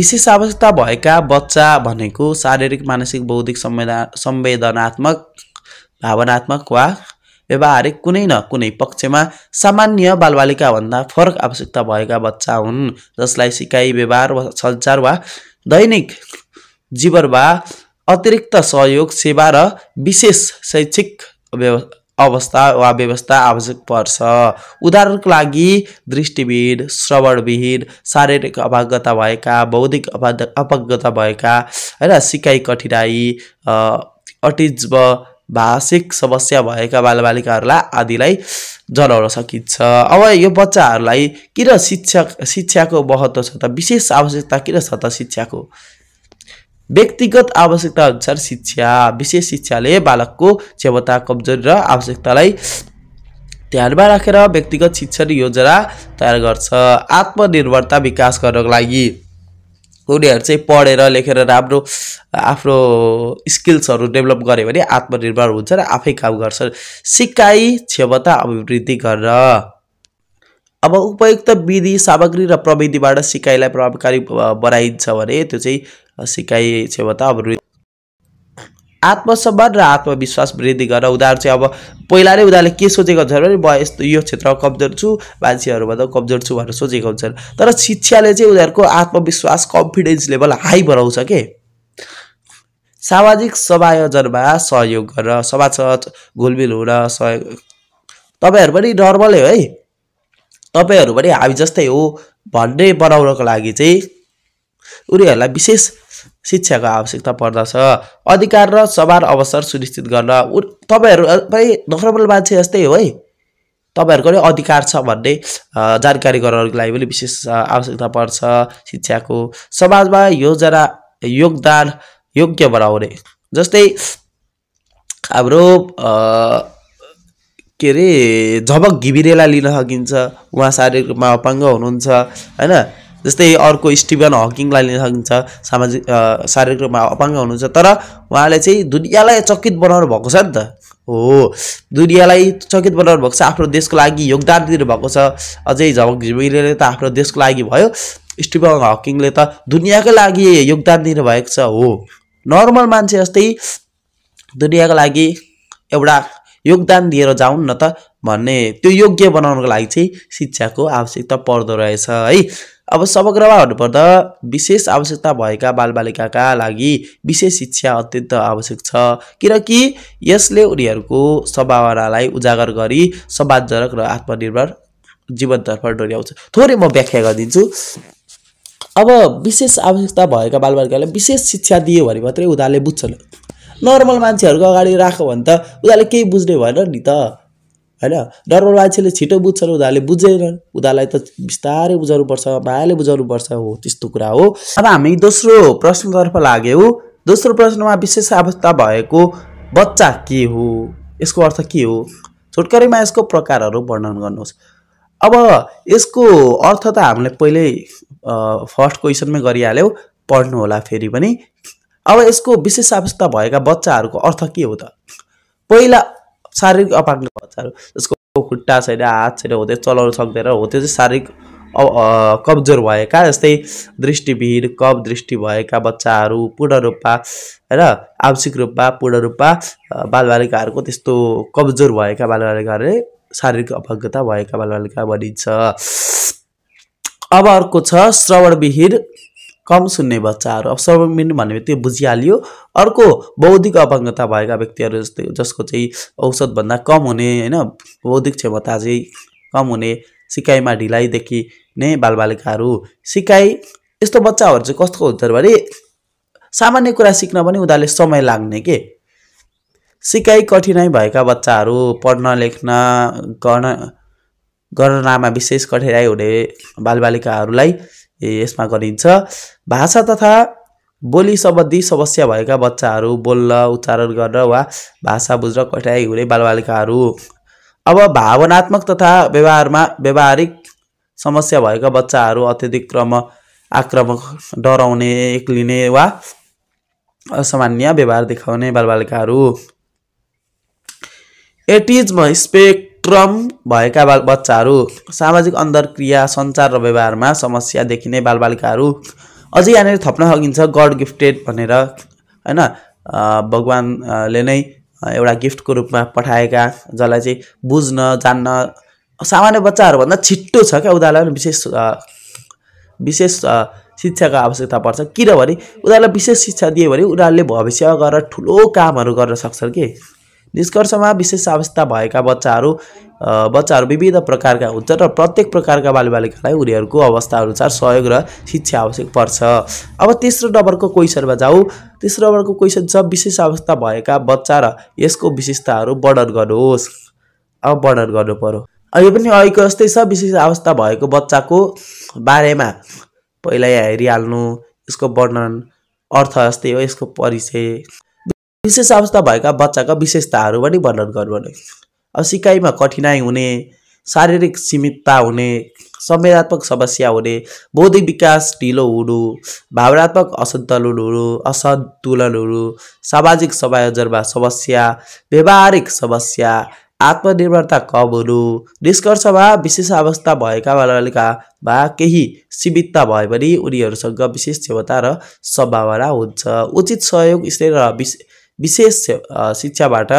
विशेष आवश्यकता भएका बच्चा भनेको शारीरिक मानसिक बौद्धिक संवेदनात्मक भावनात्मक वा व्यवहारिक कुनै न कुनै पक्षमा सामान्य बालबालिका भन्दा फरक आवश्यकता भएका बच्चा हुन् जसलाई सिकाइ व्यवहार वा सञ्चार वा दैनिक जीवन वा अतिरिक्त सहयोग सेवा र विशेष शैक्षिक अवस्था वा व्यवस्था आवश्यक पर्छ उदाहरणको लागि दृष्टिविहीन श्रवणविहीन शारीरिक अपाङ्गता भएका बौद्धिक अपाङ्गता भएका हैन सिकाइ कठिनाइ अटिज्म भाषिक समस्या भएका बालबालिकाहरूलाई आदिलाई जनाउन सकिन्छ अब यो बच्चाहरूलाई किन शिक्षाको महत्त्व छ त विशेष आवश्यकता किन छ त शिक्षाको व्यक्तिगत आवश्यकता अनुसार शिक्षा विशेष शिक्षाले बालकको क्षमता कमजोरी र आवश्यकतालाई ध्यानमा राखेर व्यक्तिगत शिक्षण योजना तयार गर्छ आत्मनिर्भरता विकास गर्नको लागि उनीहरु चाहिँ पढेर लेखेर राम्रो आफ्नो स्किल्सहरु डेभलप गरे भने आत्मनिर्भर हुन्छ र आफै काम गर्छ सिकाइ क्षमता अभिवृद्धि गर्न अब उपयुक्त विधि सामग्री र प्रविधिबाट सिकाइलाई प्रभावकारी बनाइन्छ भने त्यो चाहिँ सिकाइ क्षमता अभिवृद्धि आत्मसम्मान र आत्मविश्वास वृद्धि गर्न उदाहरण चाहिँ अब पहिला नै उनीहरुले के सोचेको हुन्छ भने म यस्तो यो क्षेत्रमा कमजोर छु मान्छेहरु भन्दा कमजोर छु भनेर सोचेको हुन्छन् तर शिक्षाले चाहिँ उनीहरुको आत्मविश्वास कन्फिडेन्स लेभल हाई बनाउँछ के सामाजिक समायोजनमा सहयोग गर्न समाजसँग घुलमिल हुन सहयोग तपाईहरु पनि नर्मलै हो है तपाईहरु पनि हामी जस्तै हो भन्ने बनाउनको लागि चाहिँ उनीहरुलाई विशेष शिक्षाको आवश्यकता पर्दछ अधिकार र समान अवसर सुनिश्चित गर्न तपाईहरु पनि नर्मल मान्छे जस्तै हो है तपाईहरुको पनि अधिकार छ भन्ने जानकारी गराउनको लागि पनि विशेष आवश्यकता पर्छ शिक्षाको समाजमा योगदान योग्य बनाउने जस्तै हाम्रो के रे झमक घिमिरेलाई लिन सकिन्छ उहाँ शारीरिक रूपमा अपाङ्ग हुनुहुन्छ हैन जस्तै अर्को स्टिभन हकिङलाई लिन सकिन्छ, सामाजिक शारीरिक रूपमा अपाङ्ग हुनुहुन्छ तर उहाँले चाहिँ दुनियाँलाई चकित बनाउनु भएको छ नि त। हो, दुनियाँलाई चकित बनाउनु भएको छ, आफ्नो देशको लागि योगदान दिनुभएको छ। अझै झमक झिमिरेले त आफ्नो देशको लागि भयो, स्टिभन हकिङले त दुनियाँकै लागि योगदान दिनुभएको छ। हो, नर्मल मान्छे जस्तै दुनियाँको लागि एउटा योगदान दिएर जाउन् न त भन्ने त्यो योग्य बनाउनको लागि चाहिँ शिक्षाको आवश्यकता पर्दो रहेछ है। अब समग्रमा भन्नुपर्दा विशेष आवश्यकता भएका बालबालिकाका लागि विशेष शिक्षा अत्यन्त आवश्यक छ, किनकि यसले उनीहरूको सम्भावनालाई उजागर गरी सम्मानजनक र आत्मनिर्भर जीवनतर्फ डोर्याउँछ। थोरै म व्याख्या गरिदिन्छु। अब विशेष आवश्यकता भएका बालबालिकालाई विशेष शिक्षा दियो भने मात्रै उनीहरूले बुझ्छन्। नर्मल मान्छेहरूको अगाडि राख्यो भने त उनीहरूले केही बुझ्ने भएन नि त हैन। नर्मल मान्छेले छिटो बुझ्छन्, उनीहरूले बुझ्दैनन्। उनीहरूलाई त बिस्तारै बुझाउनु पर्छ, मायाले बुझाउनु पर्छ। हो, त्यस्तो कुरा हो। अब हामी दोस्रो प्रश्नतर्फ लाग्यौँ। दोस्रो प्रश्नमा विशेष आवश्यकता भएको बच्चा के हो, यसको अर्थ के हो? छोटकरीमा यसको प्रकारहरू वर्णन गर्नुहोस्। अब यसको अर्थ त हामीले पहिल्यै फर्स्ट क्वेसनमै गरिहाल्यौँ, पढ्नु होला फेरि पनि। अब यसको विशेष आवश्यकता भएका बच्चाहरूको अर्थ के हो त? पहिला शारीरिक अपाङ्ग बच्चाहरू, जसको खुट्टा छैन, हात छैन, हो त्यो चलाउन सक्दैन, हो त्यो चाहिँ शारीरिक कमजोर भएका, जस्तै दृष्टिविहीन, कम दृष्टि भएका बच्चाहरू, पूर्ण रूपमा हैन, आंशिक रूपमा, पूर्ण रूपमा बालबालिकाहरूको त्यस्तो कमजोर भएका बालबालिकाहरूले शारीरिक अपाङ्गता भएका बालबालिका भनिन्छ। अब अर्को छ श्रवणविहीन, कम सुन्ने बच्चाहरू। अब श्रवणविहीन भन्ने त्यो बुझिहालियो। अर्को बौद्धिक अपाङ्गता भएका व्यक्तिहरू, जस्तै जसको चाहिँ औसतभन्दा कम हुने हैन, बौद्धिक क्षमता चाहिँ कम हुने, सिकाइमा ढिलाइ देखिने बालबालिकाहरू। सिकाइ यस्तो बच्चाहरू चाहिँ कस्तो हुन्छ भने सामान्य कुरा सिक्न पनि उनीहरूले समय लाग्ने के। सिकाइ कठिनाइ भएका बच्चाहरू, पढ्न लेख्न गणनामा विशेष कठिनाइ हुने बालबालिकाहरूलाई यसमा गरिन्छ। भाषा तथा बोली सम्बन्धी समस्या भएका बच्चाहरू, बोल्न, उच्चारण गर्न वा भाषा बुझ्न कठिनाइ हुने बालबालिकाहरू। अब भावनात्मक तथा व्यवहारिक समस्या भएका बच्चाहरू, अत्यधिक आक्रामक, डराउने, एक्लिने वा असामान्य व्यवहार देखाउने बालबालिकाहरू। एटिज्म स्पेक्ट्रम भएका बच्चाहरू, सामाजिक अन्तर्क्रिया, सञ्चार र व्यवहारमा समस्या देखिने बालबालिकाहरू। अझै यहाँनिर थप्न सकिन्छ गड गिफ्टेड भनेर हैन, भगवानले नै एउटा गिफ्टको रूपमा पठाएका, जसलाई चाहिँ बुझ्न जान्न सामान्य बच्चाहरूभन्दा छिट्टो छ क्या। उनीहरूलाई विशेष शिक्षाको आवश्यकता पर्छ, किनभने उनीहरूलाई विशेष शिक्षा दियो भने उनीहरूले भविष्यमा गएर ठुलो कामहरू गर्न सक्छन् के। निष्कर्षमा विशेष आवश्यकता भएका बच्चाहरू विविध प्रकारका हुन्छन् र प्रत्येक प्रकारका बालबालिकालाई उनीहरूको अवस्था अनुसार सहयोग र शिक्षा आवश्यक पर्छ। अब तेस्रो नम्बरको क्वेसनमा जाऊ। तेस्रो नम्बरको क्वेसन छ विशेष आवश्यकता भएका बच्चा र यसको विशेषताहरू वर्णन गर्नुहोस्। अब वर्णन गर्नु पर्यो। यो पनि अहिलेको जस्तै छ। विशेष आवश्यकता भएको बच्चाको बारेमा पहिला यहाँ हेरिहाल्नु, यसको वर्णन, अर्थ जस्तै हो, यसको परिचय। विशेष अवस्था भएका बच्चाका विशेषताहरू पनि वर्णन गर्नु। अब सिकाइमा कठिनाइ हुने, शारीरिक सीमितता हुने, संवेदनात्मक समस्या हुने, बौद्धिक विकास ढिलो हुनु, भावनात्मक असन्तुलन हुनु, सामाजिक समायोजनमा समस्या, व्यवहारिक समस्या, आत्मनिर्भरता कम हुनु। निष्कर्षमा विशेष अवस्था भएका बालबालिकामा केही सीमितता भए पनि उनीहरूसँग विशेष क्षमता र सम्भावना हुन्छ। उचित सहयोग स्नेह र विशेष शिक्षाबाट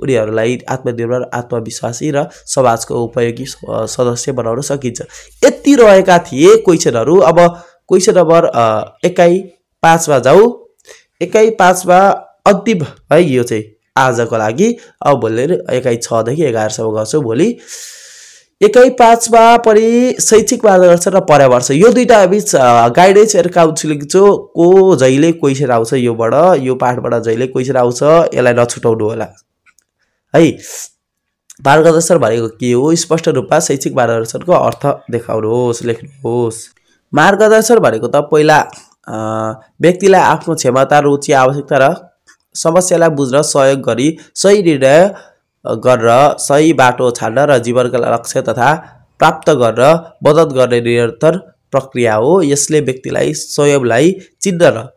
उनीहरूलाई आत्मनिर्भर, आत्मविश्वासी र समाजको उपयोगी सदस्य बनाउन सकिन्छ। यति रहेका थिए क्वेसनहरू। अब क्वेसन नम्बर 5मा जाऊ। 5मा अन्तिम है यो चाहिँ आजको लागि। अब भोलि 6 देखि 11 सम्म गर्छु भोलि। 5मा पनि शैक्षिक मार्गदर्शन र पर्यावरण, यो दुईटा बीच गाइडेन्स एन्ड काउन्सिलिङ को जहिले क्वेसन आउँछ, योबाट यो पाठबाट जहिले क्वेसन आउँछ, यसलाई नछुटाउनु होला है। मार्गदर्शन भनेको के हो? स्पष्ट रूपमा शैक्षिक मार्गदर्शनको अर्थ देखाउनुहोस्, लेख्नुहोस्। मार्गदर्शन भनेको त पहिला व्यक्तिलाई आफ्नो क्षमता, रुचि, आवश्यकता र समस्यालाई बुझ्न सहयोग गरी सही निर्णय गरेर सही बाटो छाड्न र जीवनका लक्ष्य तथा प्राप्त गर्न मद्दत गर्ने निरन्तर प्रक्रिया हो। यसले व्यक्तिलाई स्वयंलाई चिन्न र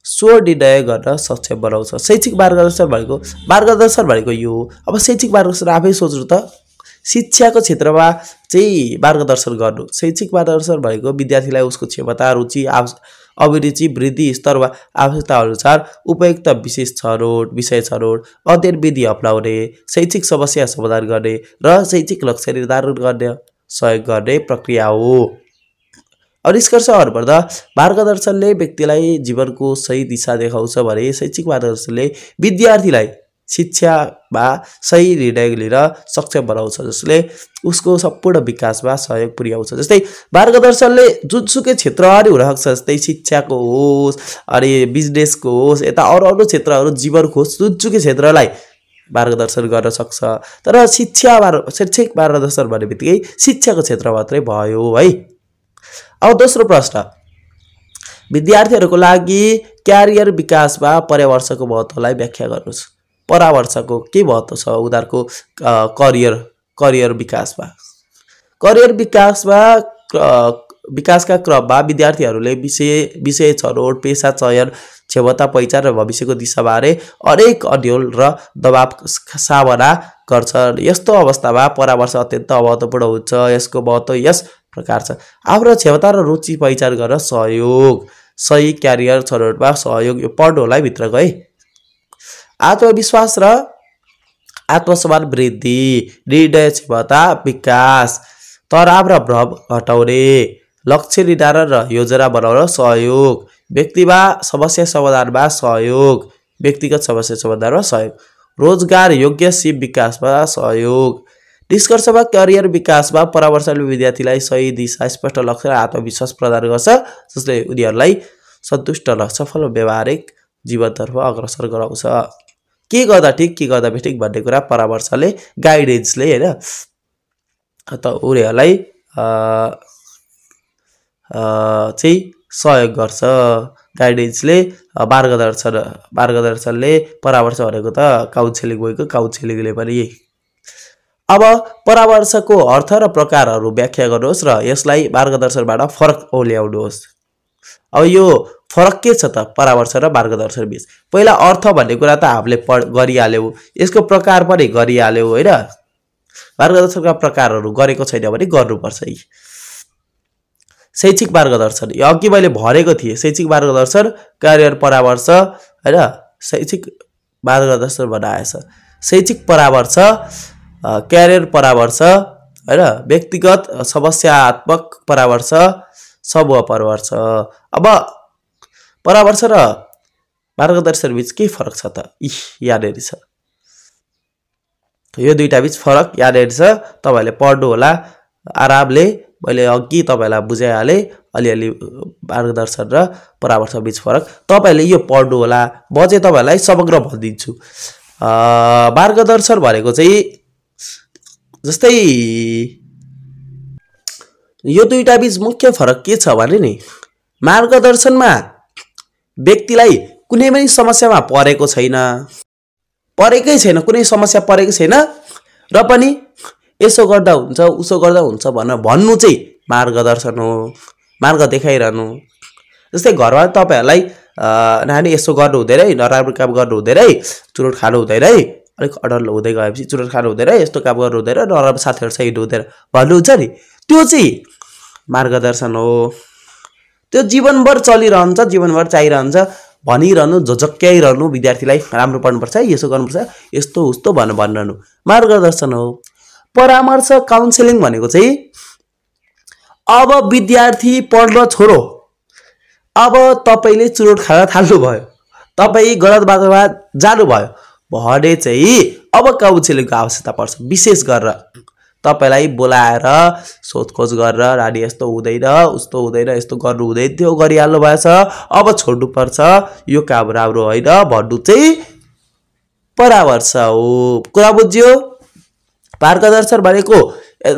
स्वनिर्णय गर्न सक्षम बनाउँछ। शैक्षिक मार्गदर्शन भनेको यो हो। अब शैक्षिक मार्गदर्शन आफै सोच्नु त, शिक्षाको क्षेत्रमा चाहिँ मार्गदर्शन गर्नु। शैक्षिक मार्गदर्शन भनेको विद्यार्थीलाई उसको क्षमता, रुचि, अभिरुचि, वृद्धि स्तर वा आवश्यकता अनुसार उपयुक्त विषय छनौट, अध्ययन विधि अपनाउने, शैक्षिक समस्या समाधान गर्ने र शैक्षिक लक्ष्य निर्धारण गर्न सहयोग गर्ने प्रक्रिया हो। अब निष्कर्ष गर्नुपर्दा मार्गदर्शनले व्यक्तिलाई जीवनको सही दिशा देखाउँछ भने शैक्षिक मार्गदर्शनले विद्यार्थीलाई शिक्षामा सही निर्णय लिन सक्षम बनाउँछ, जसले उसको सम्पूर्ण विकासमा सहयोग पुर्याउँछ। जस्तै मार्गदर्शनले जुनसुकै क्षेत्रहरू हुन सक्छ, जस्तै शिक्षाको होस्, अनि बिजनेसको होस्, यता अरू क्षेत्रहरू, जीवनको होस्, जुनसुकै क्षेत्रलाई मार्गदर्शन गर्न सक्छ। तर शैक्षिक मार्गदर्शन भन्ने बित्तिकै शिक्षाको क्षेत्र मात्रै भयो है। अब दोस्रो प्रश्न, विद्यार्थीहरूको लागि क्यारियर विकासमा परामर्शको महत्त्वलाई व्याख्या गर्नुहोस्। परामर्शको के महत्त्व छ उनीहरूको करियर विकासका क्रममा विद्यार्थीहरूले विषय छनौट, पेशा चयन, क्षमता पहिचान र भविष्यको दिशाबारे अनेक अन्यल र दबाव सामना गर्छन्। यस्तो अवस्थामा परामर्श अत्यन्त महत्त्वपूर्ण हुन्छ। यसको महत्त्व यस प्रकार छ। आफ्नो क्षमता र रुचि पहिचान गर्न सहयोग, सही क्यारियर छनौटमा सहयोग, यो पढ्नु होला है भित्रको है। आत्मविश्वास र आत्मसम्मान वृद्धि, निर्णय क्षमता विकास, तनाव र भ्रम हटाउने, लक्ष्य निर्धारण र योजना बनाउन सहयोग, व्यक्तिगत समस्या समाधानमा सहयोग, रोजगार योग्य सिप विकासमा सहयोग। निष्कर्षमा करियर विकासमा परामर्शले विद्यार्थीलाई सही दिशा, स्पष्ट लक्ष्य र आत्मविश्वास प्रदान गर्छ, जसले उनीहरूलाई सन्तुष्ट र सफल व्यावहारिक जीवनतर्फ अग्रसर गराउँछ। के गर्दा ठिक, के गर्दा बेठिक भन्ने कुरा परामर्शले, गाइडेन्सले होइन त उनीहरूलाई चाहिँ सहयोग गर्छ। गाइडेन्सले, मार्गदर्शनले, परामर्श भनेको त काउन्सिलिङ भएको, काउन्सिलिङले पनि। अब परामर्शको अर्थ र प्रकारहरू व्याख्या गर्नुहोस् र यसलाई मार्गदर्शनबाट फरक ल्याउनुहोस्। अब यो फरक के छ त परामर्श र मार्गदर्शन बीच? पहिला अर्थ भन्ने कुरा त हामीले गरिहाल्यौँ, यसको प्रकार पनि गरिहाल्यौँ होइन। मार्गदर्शनका प्रकारहरू गरेको छैन भने गर्नुपर्छ। शैक्षिक मार्गदर्शन, यो अघि मैले भनेको थिएँ, शैक्षिक मार्गदर्शन, करियर परामर्श होइन। शैक्षिक मार्गदर्शन बनाएछ, शैक्षिक परामर्श, क्यारियर परामर्श होइन, व्यक्तिगत समस्यात्मक परामर्श, समूह परामर्श। अब परामर्श र मार्गदर्शन बीच के फरक छ त? यहाँनिर छ, यो दुईटा बीच फरक यहाँनिर छ। तपाईँहरूले पढ्नु होला आरामले। मैले अघि तपाईँलाई बुझाइहालेँ अलिअलि मार्गदर्शन र परामर्श बीच फरक। तपाईँहरूले यो पढ्नु होला, म चाहिँ तपाईँहरूलाई समग्र भनिदिन्छु। मार्गदर्शन भनेको चाहिँ जस्तै यो दुईटा बीच मुख्य फरक के छ भने नि, मार्गदर्शनमा व्यक्तिलाई कुनै पनि समस्यामा परेकै छैन, कुनै समस्या परेको छैन र पनि यसो गर्दा हुन्छ, उसो गर्दा हुन्छ भनेर भन्नु चाहिँ मार्गदर्शन हो। मार्ग देखाइरहनु। जस्तै घरमा तपाईँहरूलाई नानी यसो गर्नु हुँदैन है, नराम्रो काम गर्नु हुँदैन है, चुरोट खानु हुँदैन है, अलिक अडल हुँदै गएपछि चुरोट खानु हुँदैन, यस्तो काम गर्नु हुँदैन, नराम्रो साथीहरूसँग हिँड्नु हुँदैन भन्नुहुन्छ नि, त्यो चाहिँ मार्गदर्शन हो। त्यो जीवनभर चलिरहन्छ, जीवनभर चाहिरहन्छ, भनिरहनु, झोझक्क्याइरहनु विद्यार्थीलाई, राम्रो पढ्नुपर्छ है, यसो गर्नुपर्छ, यस्तो उस्तो भन्नु मार्गदर्शन हो। परामर्श, काउन्सिलिङ भनेको चाहिँ अब विद्यार्थी पढ्न छोडो, अब तपाईँले चुरोट खान थाल्नुभयो, तपाईँ गलत बाटोमा जानुभयो भने चाहिँ अब काउन्सिलिङको आवश्यकता पर्छ। विशेष गरेर तपाईलाई बोलाएर सोधखोज गरेर रानी यस्तो हुँदैन, उस्तो हुँदैन, यस्तो गर्नु हुँदैन थियो, गरिहाल्नु भएछ, अब छोड्नुपर्छ, यो काम राम्रो होइन भन्नु चाहिँ परामर्श हो। कुरा बुझ्यो? मार्गदर्शन भनेको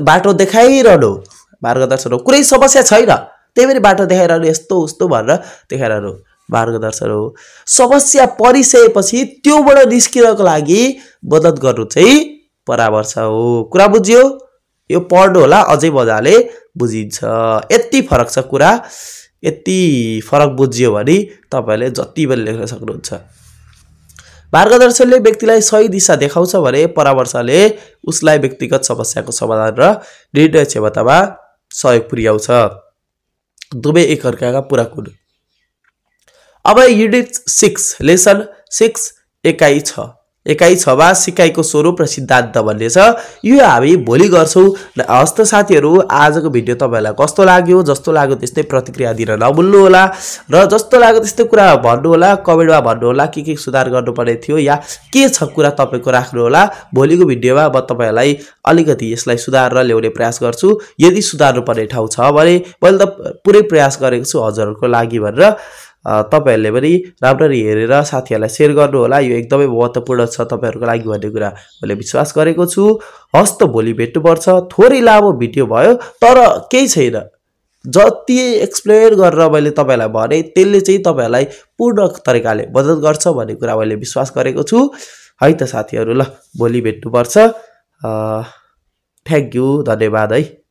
बाटो देखाइरहनु मार्गदर्शन हो। कुनै समस्या छैन त्यही पनि बाटो देखाइरहनु, यस्तो उस्तो भनेर देखाइरहनु मार्गदर्शन हो। समस्या परिसकेपछि त्योबाट निस्किनको लागि मद्दत गर्नु चाहिँ परामर्श हो। कुरा बुझ्यो? यो पढ्नु होला अझै मजाले बुझिन्छ। यति फरक छ कुरा, यति फरक बुझियो भने तपाईले जति पनि लेख्न सक्नुहुन्छ। मार्गदर्शनले व्यक्तिलाई सही दिशा देखाउँछ भने परामर्शले उसलाई व्यक्तिगत समस्याको समाधान र निर्णय क्षमतामा सहयोग पुर्याउँछ। दुवै एकअर्काका पूरक हुन्। अब युनिट 6 लेसन 6 एकाइ 6 एकाइ 6 मा सिकाइको स्वरूप र सिद्धान्त भन्ने छ। यो हामी भोलि गर्छौं। हस्त साथीहरु, आजको भिडियो तपाईलाई कस्तो लाग्यो? जस्तो लाग्यो त्यस्तै प्रतिक्रिया दिन नभुल्नु होला र जस्तो लाग्यो त्यस्तै कुरा भन्नु होला, कमेन्टमा भन्नु होला के सुधार गर्नुपर्ने थियो या के छ कुरा तपाईको राख्नु होला। भोलिको भिडियोमा म तपाईलाई अलिकति यसलाई सुधारेर ल्याउने प्रयास गर्छु। यदि सुधार्नु पर्ने ठाउँ छ भने मैले त पुरै प्रयास गरेको छु हजुरहरुको लागि भनेर तपाईहरुले पनि राम्ररी हेरेर साथीहरुलाई शेयर गर्नु होला। यो एकदमै महत्त्वपूर्ण छ तपाईहरुको लागि भन्ने कुरा मैले विश्वास गरेको छु। हस्त भोलि भेट्नु पर्छ। थोरै लामो भिडियो भयो तर केही छैन, जति एक्सप्लेन गरेर मैले तपाईलाई भने त्यसले चाहिँ तपाईहरुलाई पूर्ण तरिकाले मद्दत गर्छ भन्ने कुरा मैले विश्वास गरेको छु। है त साथीहरु, ल भोलि भेट्नु पर्छ। थ्यांक यू, धन्यवाद है।